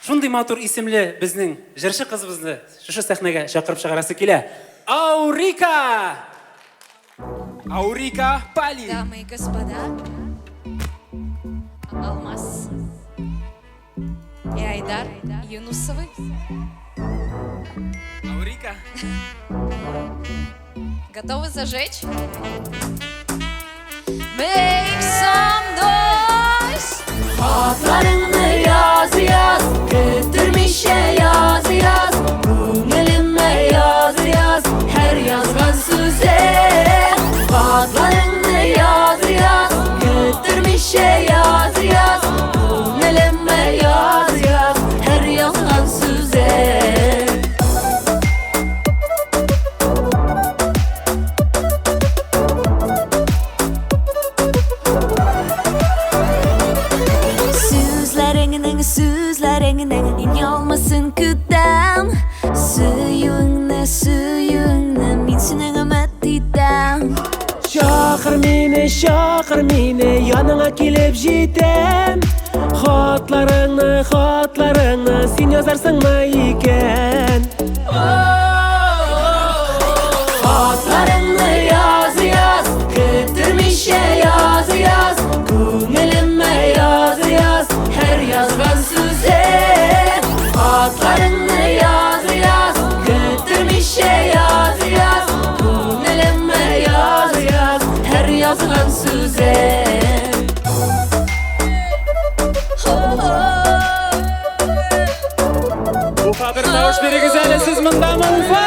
Шундый матур исемле безнең җырчы кызыбызны шушы сәхнәгә чакырып чыгарасы килә. Аурика! Аурика Пали! Дамы и господа, Алмаз и Айдар Юнусовы. Аурика. Готовы зажечь? Make some noise! Хатларыңны яз, яз, көттермичә яз, яз, күңелемә яз, яз, һәр язган сүзең. Хатларыңны яз, яз, көттермичә яз, яз, күңелемә яз, яз, һәр язган сүзең. Сүзләреңнең, сүзләреңнең ялмасын көтәм. Сөюеңне, сөюеңне мин синең өмет итәм. Чакыр мине, чакыр мине, яныңа килеп җитәм. Хатларыңны, хатларыңны син язарсыңмы икән? Хатларыңны яз, яз, көттермичә яз, яз, күңелемә яз, яз, һәр язган сүзең. Хатларыңны яз, яз, көттермичә яз, яз, күңелемә яз, яз, һәр язган сүзең. Уфа, бер тавыш бирегез әле, сез мондамы, Уфа?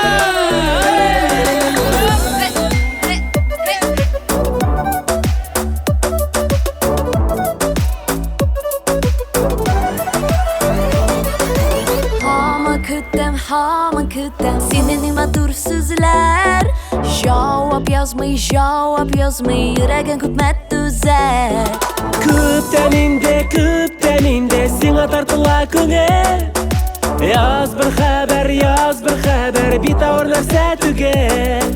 Һаман көтәм, һаман көтәм синең матур сүзләр. Җавап язмый, җавап язмый, йөрәгең күпме түзә. Күптән инде, күптән инде сиңа тартыла күңел. Яз бер хәбәр, яз бер хәбәр, бит авыр нәрсә түгел.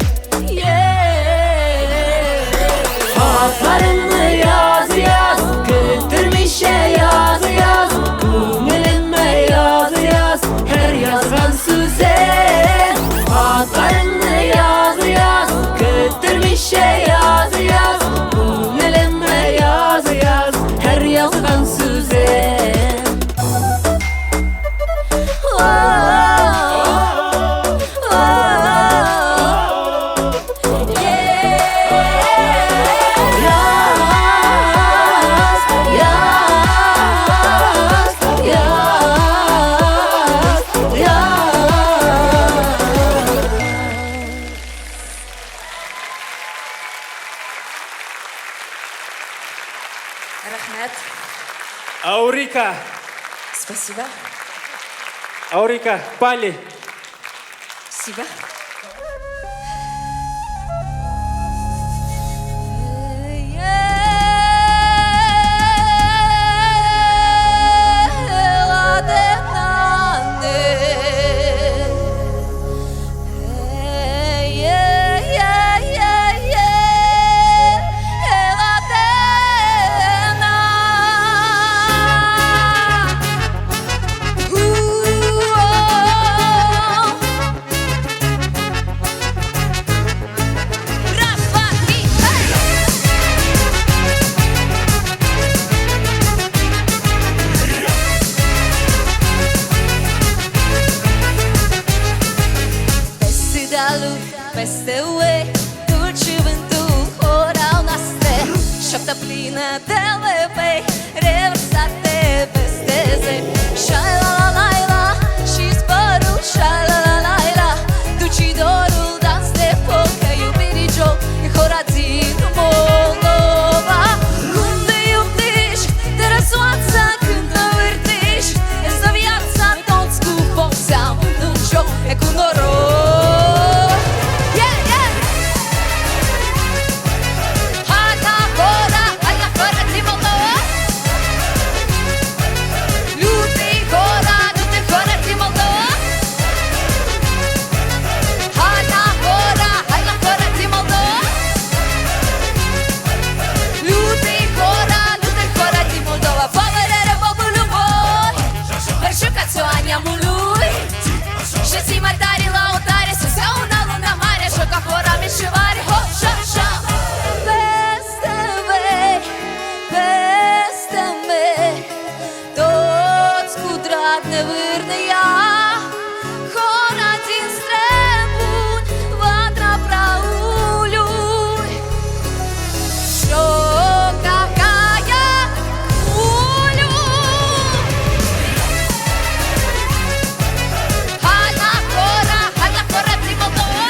Хатларыңны яз, яз, көттермичә яз, яз, күңелемә яз, яз, һәр язган сүзең. Хатларыңны яз, яз, көттермичә яз, яз, күңелемә яз, яз, һәр язган сүзең. Аурика. Спасибо. Аурика, Пали. Спасибо. Раз, два, три, эй! Peste da luz, peste ue, duce vântul, ora noastră, șapta plină de lepei, revărsate peste zei. Șa-la-la-la-la, și zborul, șa-la-la-la-la, duci dorul, dans de foc, iubirii joc, hora din Moldova. Unde iubești, te răsoața când te învârtești, însă viața toți cu foc seamănă un joc, e cu noroc. Yeah, yeah! Hai la hora, hai la hora din Moldova. Luti hora, du-te hora din Moldova. Hai la hora, hai la hora din Moldova. Luti hora, du-te hora din Moldova. Povere bobulu voi, perșucațioania mului. Și zi mai tare la o tare, să se una luna mare, și ca fora mișivare, ho, șa, șa. Peste vei, peste mei, toți cu drag ne vârnă ea. Hora din străbun, vatra praului. Șoca caia ulu. Hai la hora, hai la hora din Moldova.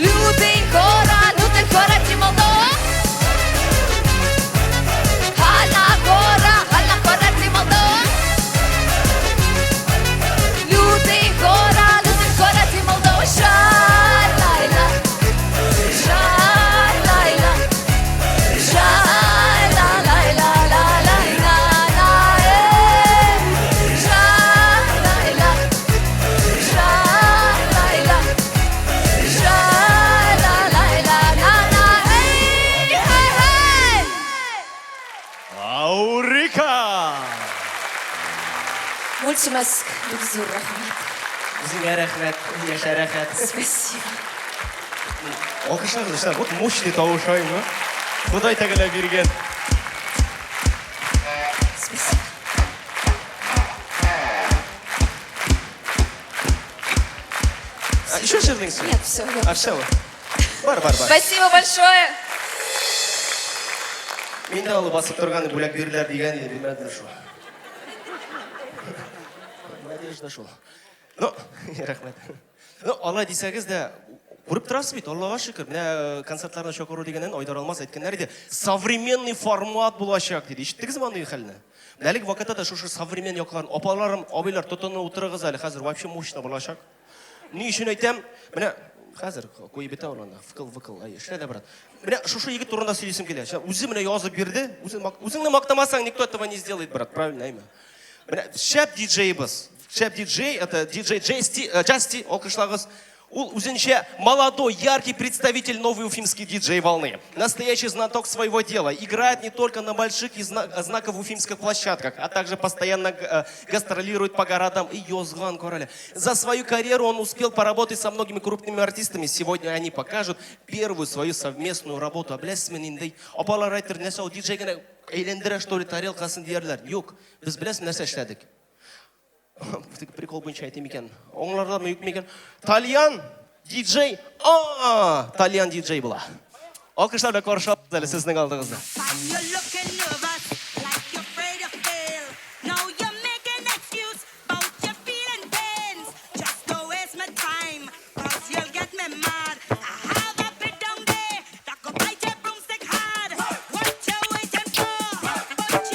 Люди hora, люди hora din Moldova. Hai la hora, hai la hora din Moldova. Люди hora, люди hora din Moldova. Шай-лай-ла, шай-лай-ла, шай-ла-лай-ла-ла-лай-ла-ла, эй. Шай-лай-ла, шай-лай-ла, шай-ла-лай-ла-ла-ла, эй, хей, хей! Аурика! Mulțumesc, зур рәхмәт. Үзеңә рәхмәт, яшә рәхәт. Спасибо. Алкышлагыз, дуслар, вот мощный тавыш аймы. Ходай Тәгалә биргән. Спасибо. А, еще җырлыйсың? Нет, все. А, все. Бар, бар, бар. Спасибо большое. Мин дә алып басып торган бүләк бирделәр дигән иде, белмәделәр шул. Надежда шул. Ну, рәхмәт. Ну, алай дисәгез дә, күреп торасыз бит, Аллага шөкер. Менә концертларны чакыру дигәннән Айдар Алмаз әйткәннәр иде, современный формат булачак диде. Ишеттегезме андый хәлне? Менә әлеге вакытта да шушы современный якларын, апаларым, абыйлар, тотынып утырыгыз әле, хәзер вообще мощно булачак. Ни өчен әйтәм? Менә хәзер куеп бетә ул анда, вкл, вкл, әй, эшлә дә, брат. Менә шушы егет турында сөйлисем килә. Ща үзе менә язып бирде. Үзеңне мактамасаң, никто этого не сделает, брат, правильно, әйме? Менә шәп диджейбыз. Шәп диджей, это диджей Джести, Джасти, алкышлагыз. Ул үзенчә молодой, яркий представитель новой уфимской диджей волны. Настоящий знаток своего дела. Играет не только на больших и знаковых уфимских площадках, а также постоянно гастролирует по городам и Йозган Короля. За свою карьеру он успел поработать со многими крупными артистами. Сегодня они покажут первую свою совместную работу. А беләсезме нинди? Апалар әйтер, нәрсә ул диджей генә әйләндерә, что ли, тарелкасын диярләр. Юк, без беләсезме нәрсә эшләдек? Прикол буенча әйтим икән. Аңларлармы, юкмы икән? Тальян диджей, а, тальян диджей була. Алкышлар белән каршы алабыз әле сезнең алдыгызда. You're looking nervous, like you're afraid to fail. Now you're making excuse about your feeling pains. Just don't waste my time, 'cause you'll get me mad. I have a bit down there that could bite your broomstick hard. What you waiting for? Put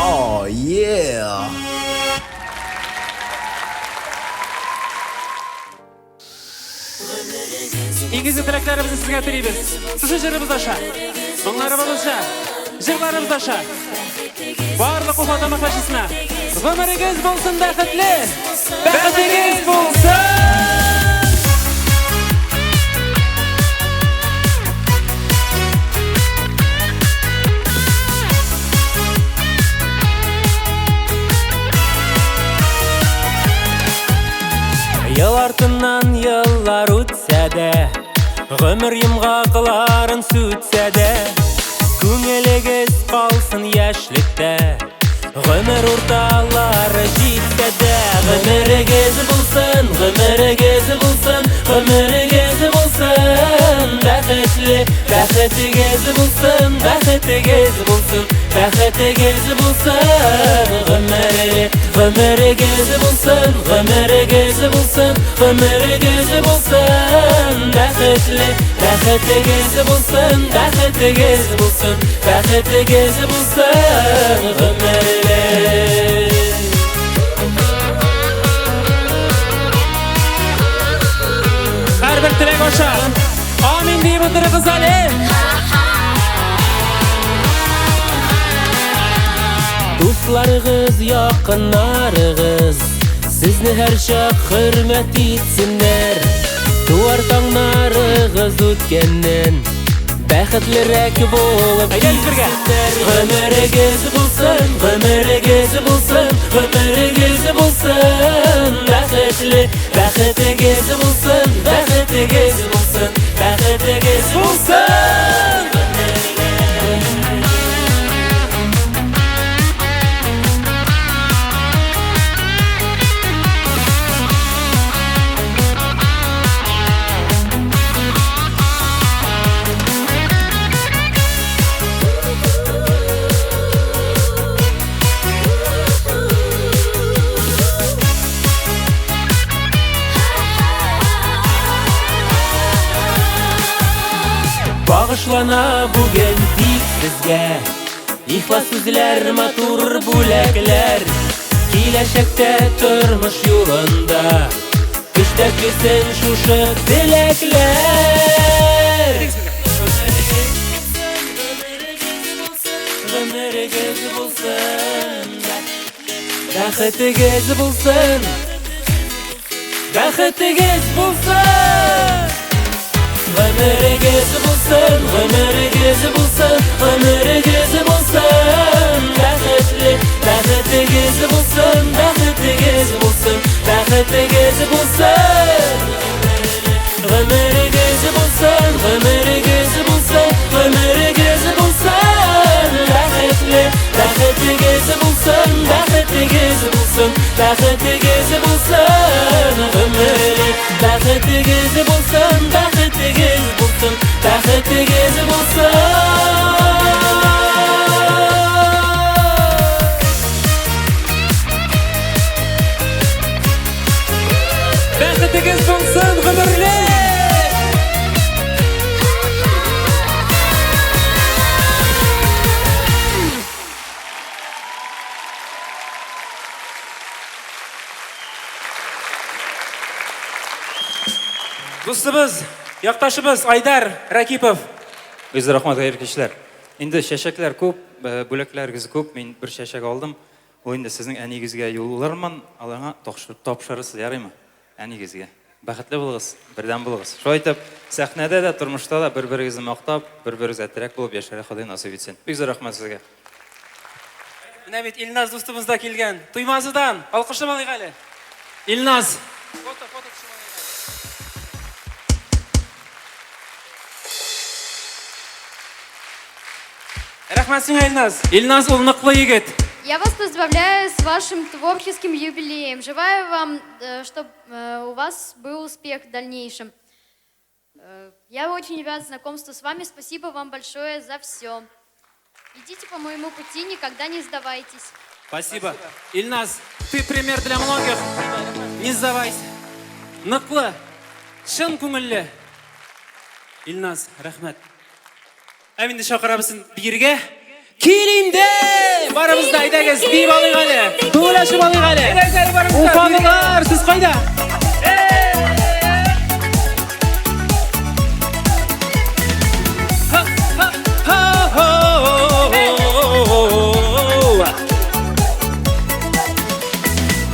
Oh, yeah. Иң изге теләкләребезне сезгә телибез. Шушы җырыбыз аша, моңнарыбыз аша, җырларыбыз аша. Барлык Уфа тамашачысына гомерегез булсын бәхетле, бәхетегез булсын! Ел артыннан еллар үтсә дә, гомер йомгакларын сүтсә дә, күңелегез калсын яшьлектә, гомер урталары җитсә дә, гомерегез булсын, гомерегез булсын, гомерегез булсын, бәхетле, бәхетегез булсын, бәхетегез булсын, бәхетегез булсын, гомере, гомерегез булсын, гомерегез булсын, гомерегез булсын, бәхетле, бәхетегез булсын, бәхетегез булсын, бәхетегез булсын, гомерле. Һәрбер теләк аша. Амин диеп утырыгыз әле. Дусларыгыз, якыннарыгыз сезне һәрчак хөрмәт итсеннәр. Туар таңнарыгыз үткәннән бәхетлерәк булып китсеннәр. Гомерегез булсын, гомерегез булсын, гомерегез булсын, бәхетле, бәхетегез булсын, бәхетегез булсын, бәхетегез булсын. Багышлана бүген тик сезгә ихлас сүзләр, матур бүләкләр. Киләчәктә тормыш юлында көчтә килсен шушы теләкләр. Гомерегез булсын, бәхетегез булсын, бәхетегез булсын. Гомерегез булсын, гомерегез булсын, гомерегез булсын, бәхетле, бәхетегез булсын, бәхетегез булсын, бәхетегез булсын. Гомерегез булсын, гомерегез булсын, гомерегез булсын, бәхетле, бәхетегез булсын, бәхетегез булсын. булсын, бәхетегез булсын, гомерлек. Бәхетегез булсын, бәхетегез булсын, бәхетегез булсын. Бәхетегез булсын, гомерлек! Дустыбыз, якташыбыз Айдар Ракипов. Бик зур рәхмәт, хәерле кичләр. Инде чәчәкләр күп, э, бүләкләрегез күп. Мин бер чәчәк алдым. Ул инде сезнең әнигезгә юллармын, аларга тапшырырсыз, ярыймы? Әнигезгә. Бәхетле булыгыз, бердәм булыгыз. Шулай итеп, сәхнәдә дә, тормышта да бер-берегезне мактап, бер-берегезгә терәк булып яшәргә Ходай насыйп итсен. Бик зур рәхмәт сезгә. Менә бит Илназ дустыбыз да килгән. Туймазыдан. Алкышлап алыйк әле. Илназ. Фото, фото төшеп алыйк әле. Рәхмәт сиңа, Илназ. Илназ ул ныклы егет. Я вас поздравляю с вашим творческим юбилеем. Желаю вам, чтобы у вас был успех в дальнейшем. Я очень рад знакомству с вами. Спасибо вам большое за все. Идите по моему пути, никогда не сдавайтесь. Спасибо. Ильназ, ты пример для многих. Не сдавайся. Ныклы, чын күңелле. Ильназ, рәхмәт. Ә инде чакырабыз биергә. Кил инде! Барыбыз да әйдәгез, биеп алыйк әле. Күңел ачып алыйк әле. Уфалылар, сез кайда?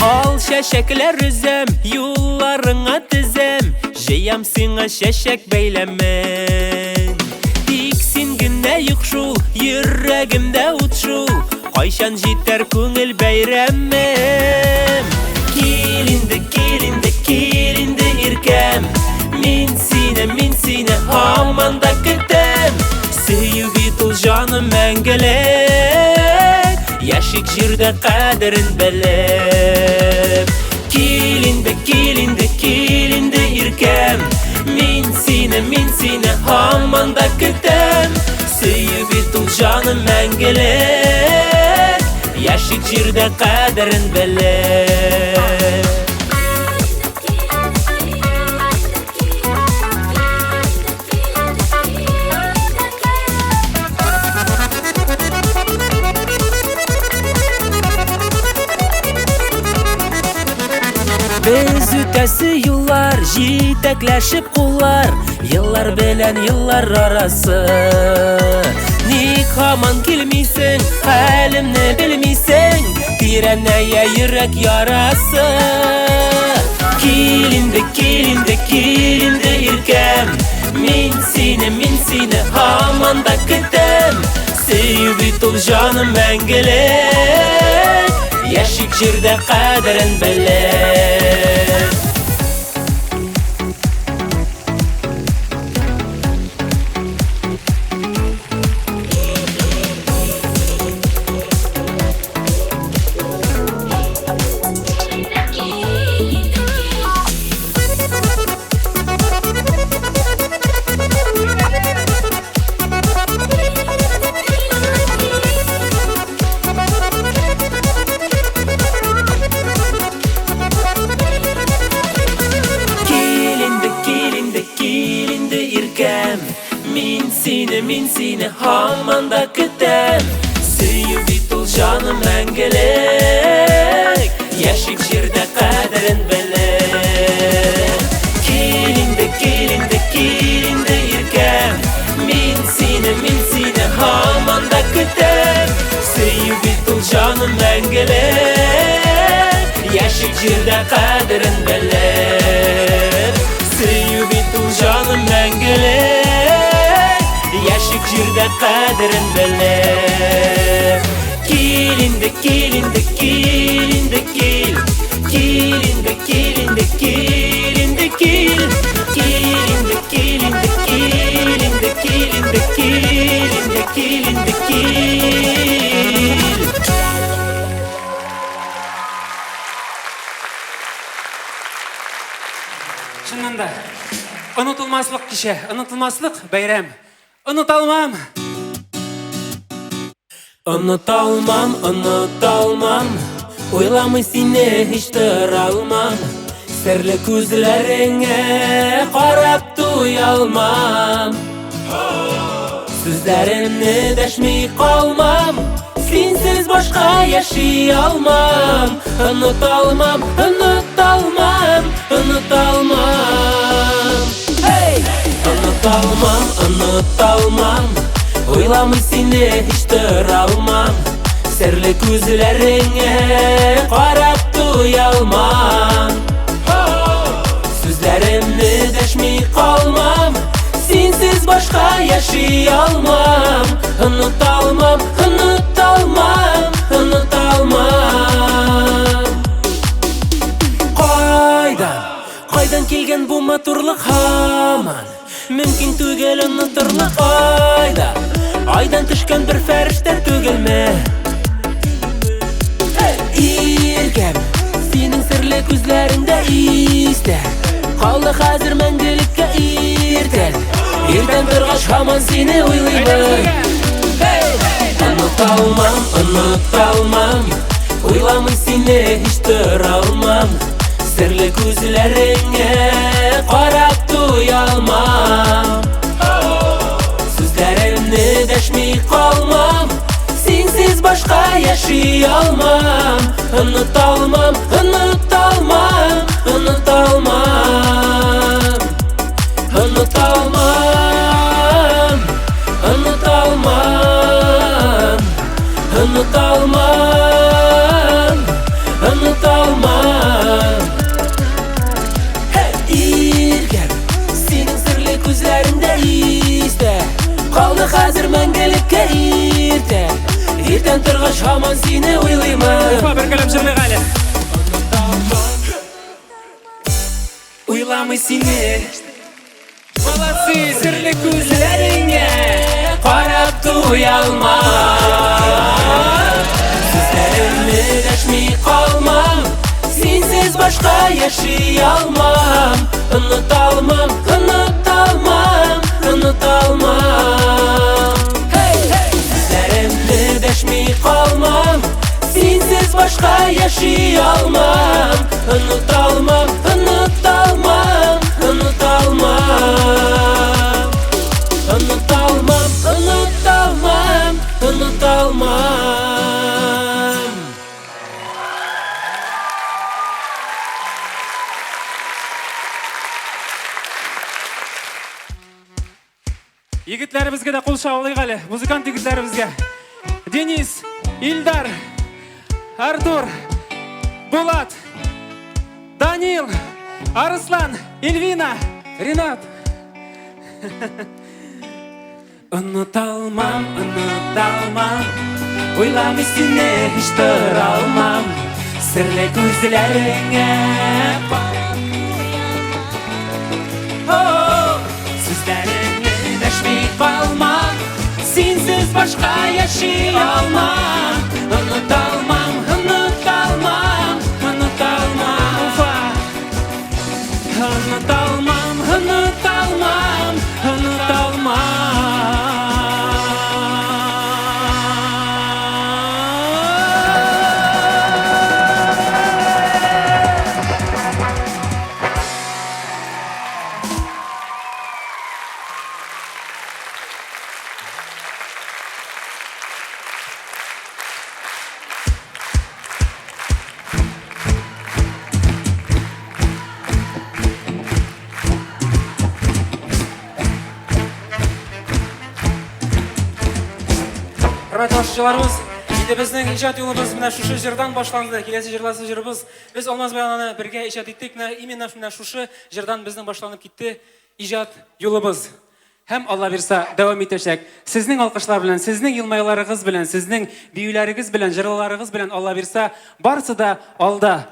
Ал чәчәкләр өзәм, юлларыңа тезәм, җыям сиңа чәчәк бәйләмен. Тик син генә юк шул, йөрәгемдә ут шул, кайчан җитәр күңел бәйрәмем. Кил инде, кил инде, кил инде, иркәм, мин сине, мин сине һаман да көтәм. Сөю бит ул җаным мәңгелек, яшик җирдә кадерен белеп. Кил инде, кил инде, кил инде, иркәм, мин сине, мин сине һаман да көтәм. Сөю бит ул җаным мәңгелек, яшик җирдә кадерен белеп. Без үтәсе юллар, җитәкләшеп куллар, еллар белән еллар арасы. Ник һаман килмисең, хәлемне белмисең, тирәнәя йөрәк ярасы. Кил инде, кил инде, кил инде, иркәм, мин сине, мин сине һаман да көтәм. Сөю бит ул җаным мәңгелек, яшик җирдә кадерен белеп. Кил инде, кил инде, кил инде, иркәм, мин сине, мин сине һаман да көтәм. Сөю бит ул җаным мәңгелек, яшик җирдә кадерен белеп. Кил инде, кил инде, кил инде, иркәм, мин сине, мин сине һаман да көтәм. Сөю бит ул җаным мәңгелек, яшик җирдә кадерен белеп. Сөю бит ул җаным мәңгелек, яшик җирдә кадерен белеп. Кил инде, кил инде, кил инде, кил. Кил инде, кил инде, кил инде, кил. Кил инде, кил инде, кил инде, кил инде, кил инде, кил инде, кил. Онытылмаслык кичә, онытылмаслык бәйрәм. Оныталмам! Оныталмам, оныталмам, Уйламый сине һич торалмам. Серле күзләреңә карап туялмам. Сүзләремне дәшми калмам, Синсез башка яши алмам. Оныталмам, оныталмам, оныталмам. Hey! Оныталмам, оныталмам, Уйламый сине һич торалмам. Серле күзләреңә карап туялмам. Сүзләремне дәшми калмам, Синсез башка яши алмам. Оныталмам, оныталмам, оныталмам. Кайдан, кайдан килгән бу матурлык һаман? Мөмкин түгел онытырлык айда. Айдан төшкән бер фәрештә түгелме? Иркәм, синең серле күзләреңдә истә калды хәзер мәңгелеккә иртән. Иртән торгач һаман сине уйлыймын. Оныталмам, оныталмам, Уйламый сине һич торалмам. Серле күзләреңә карап туялмам. Сүзләремне дәшми калмам, Синсез башка яши алмам. Оныталмам, оныталмам, оныталмам. Оныталмам, оныталмам, оныталмам, оныталмам. Иркәм, синең серле күзләреңдә истә калды хәзер мәңгелеккә иртә. Иртән торгач һаман сине уйлыймын. Уфа, бер каләм җырлыйк әле. Уйламый сине. Молодцы, серле күзләреңә карап туялмам. Сүзләремне дәшми калмам, Синсез башка яши алмам. Оныталмам, оныталмам, оныталмам. Сүзләремне дәшми калмам, Синсез башка яши алмам. Оныталмам, оныталмам, оныталмам. Оныталмам, оныталмам, оныталмам. Егетләребезгә дә кул чабалыйк әле, музыкант егетләребезгә. Денис, Илдар, Артур, Булат, Данил, Арыслан, Эльвина, Ринат. Оныталмам, оныталмам, Уйламый сине һич торалмам. Серле күзләреңә Сүзләремне дәшми калмам, Синсез башка яши алмам. Оныталмам, оныталмам, оныталмам. Уфа. Оныталмам, оныталмам, оныталмам. Хөрмәтле тамашачыларыбыз, инде безнең иҗат юлыбыз менә шушы җырдан башланды. Киләсе җырласы җырыбыз. Без Алмаз белән аны бергә иҗат иттек. Менә именно менә шушы җырдан безнең башланып китте иҗат юлыбыз. Һәм Алла бирса дәвам итәчәк. Сезнең алкышлар белән, сезнең елмаюларыгыз белән, сезнең биюләрегез белән, җырларыгыз белән Алла бирса барысы да алда.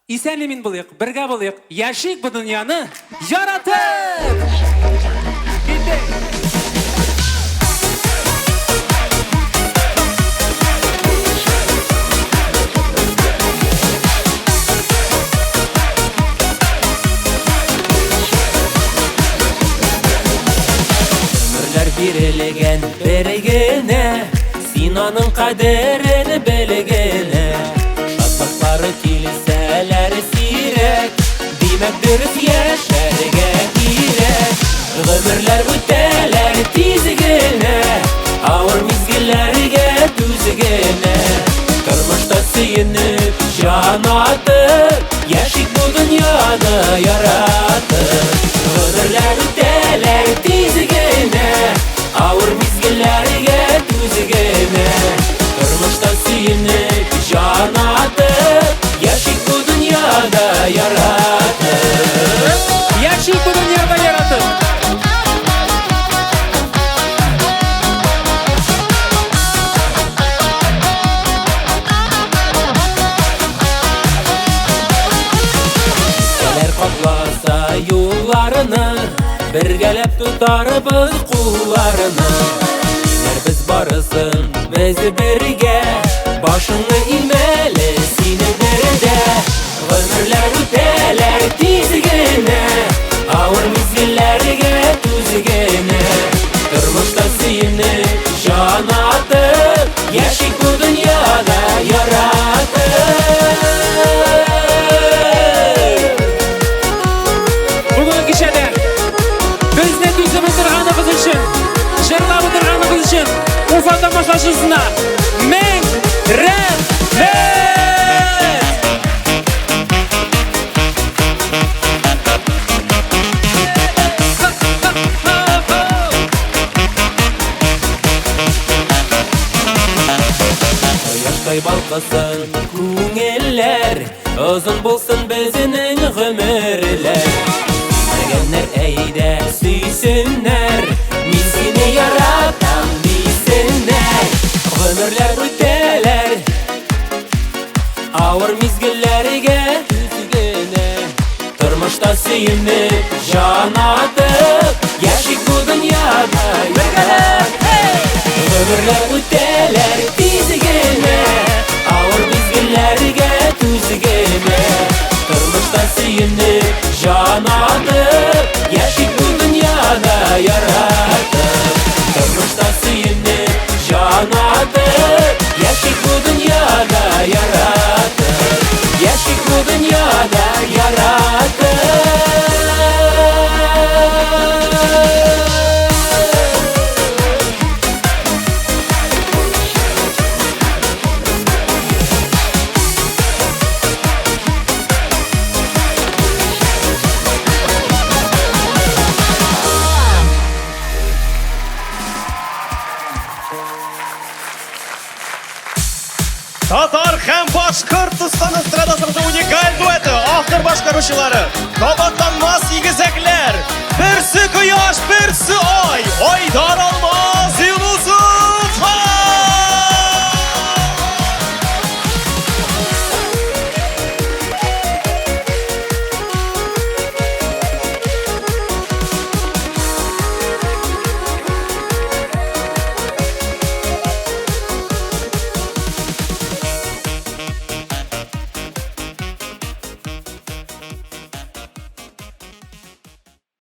Исән-имин булыйк, бергә булыйк, яшик бу дөньяны яратып! Киттек! бирелгән бер генә, син аның кадерен бел генә. Шатлыклары килсәләр сирәк, димәк дөрес яшәргә кирәк. Гомерләр үтәләр тиз генә, авыр мизгелләргә түз генә. Тормышта сөенеп, җан атып, яшик бу дөньяны яратып. Гомерләр үтәләр тиз генә, авыр мизгелләргә түз генә. Тормышта сөенеп, җан атып, яшик бу дөньяда яратып. Яшик бу дөньяда яратып. Кәләр капласа юлларны, бергәләп тотарбыз кулларны. Җиңәрбез барысын без бергә, башыңны имәле сине бердә. Гомерләр үтәләр тиз генә, авыр мизгелләргә түз генә. Тормышта сөенеп, җан атып, яшик бу дөньяда яратып. Бүгенге кичәдә безне түзеп утырганыгыз өчен, җырлап утырганыгыз өчен Уфа тамашачысына мең рәхмәт! Кояштай балкысын күңелләр, озын булсын безнең гомерләр. Сөймәгәннәр әйдә сөйсеннәр, мин сине яратам дисеннәр. Гомерләр үтәләр, авыр мизгелләргә түз генә. Тормышта сөенеп, җан атып, яшик бу дөньяда бергәләп. Гомерләр үтәләр тиз генә, авыр мизгелләргә түз генә. Тормышта сөенеп, җан атып, яшик бу дөньяда яратып. Тормышта сөенеп, җан атып, яшик бу дөньяда яратып. Яшик бу дөньяда яратып. Татар һәм Башкортостан эстрадасының уникаль дуэты, автор башкаручылары, кабатланмас игезәкләр.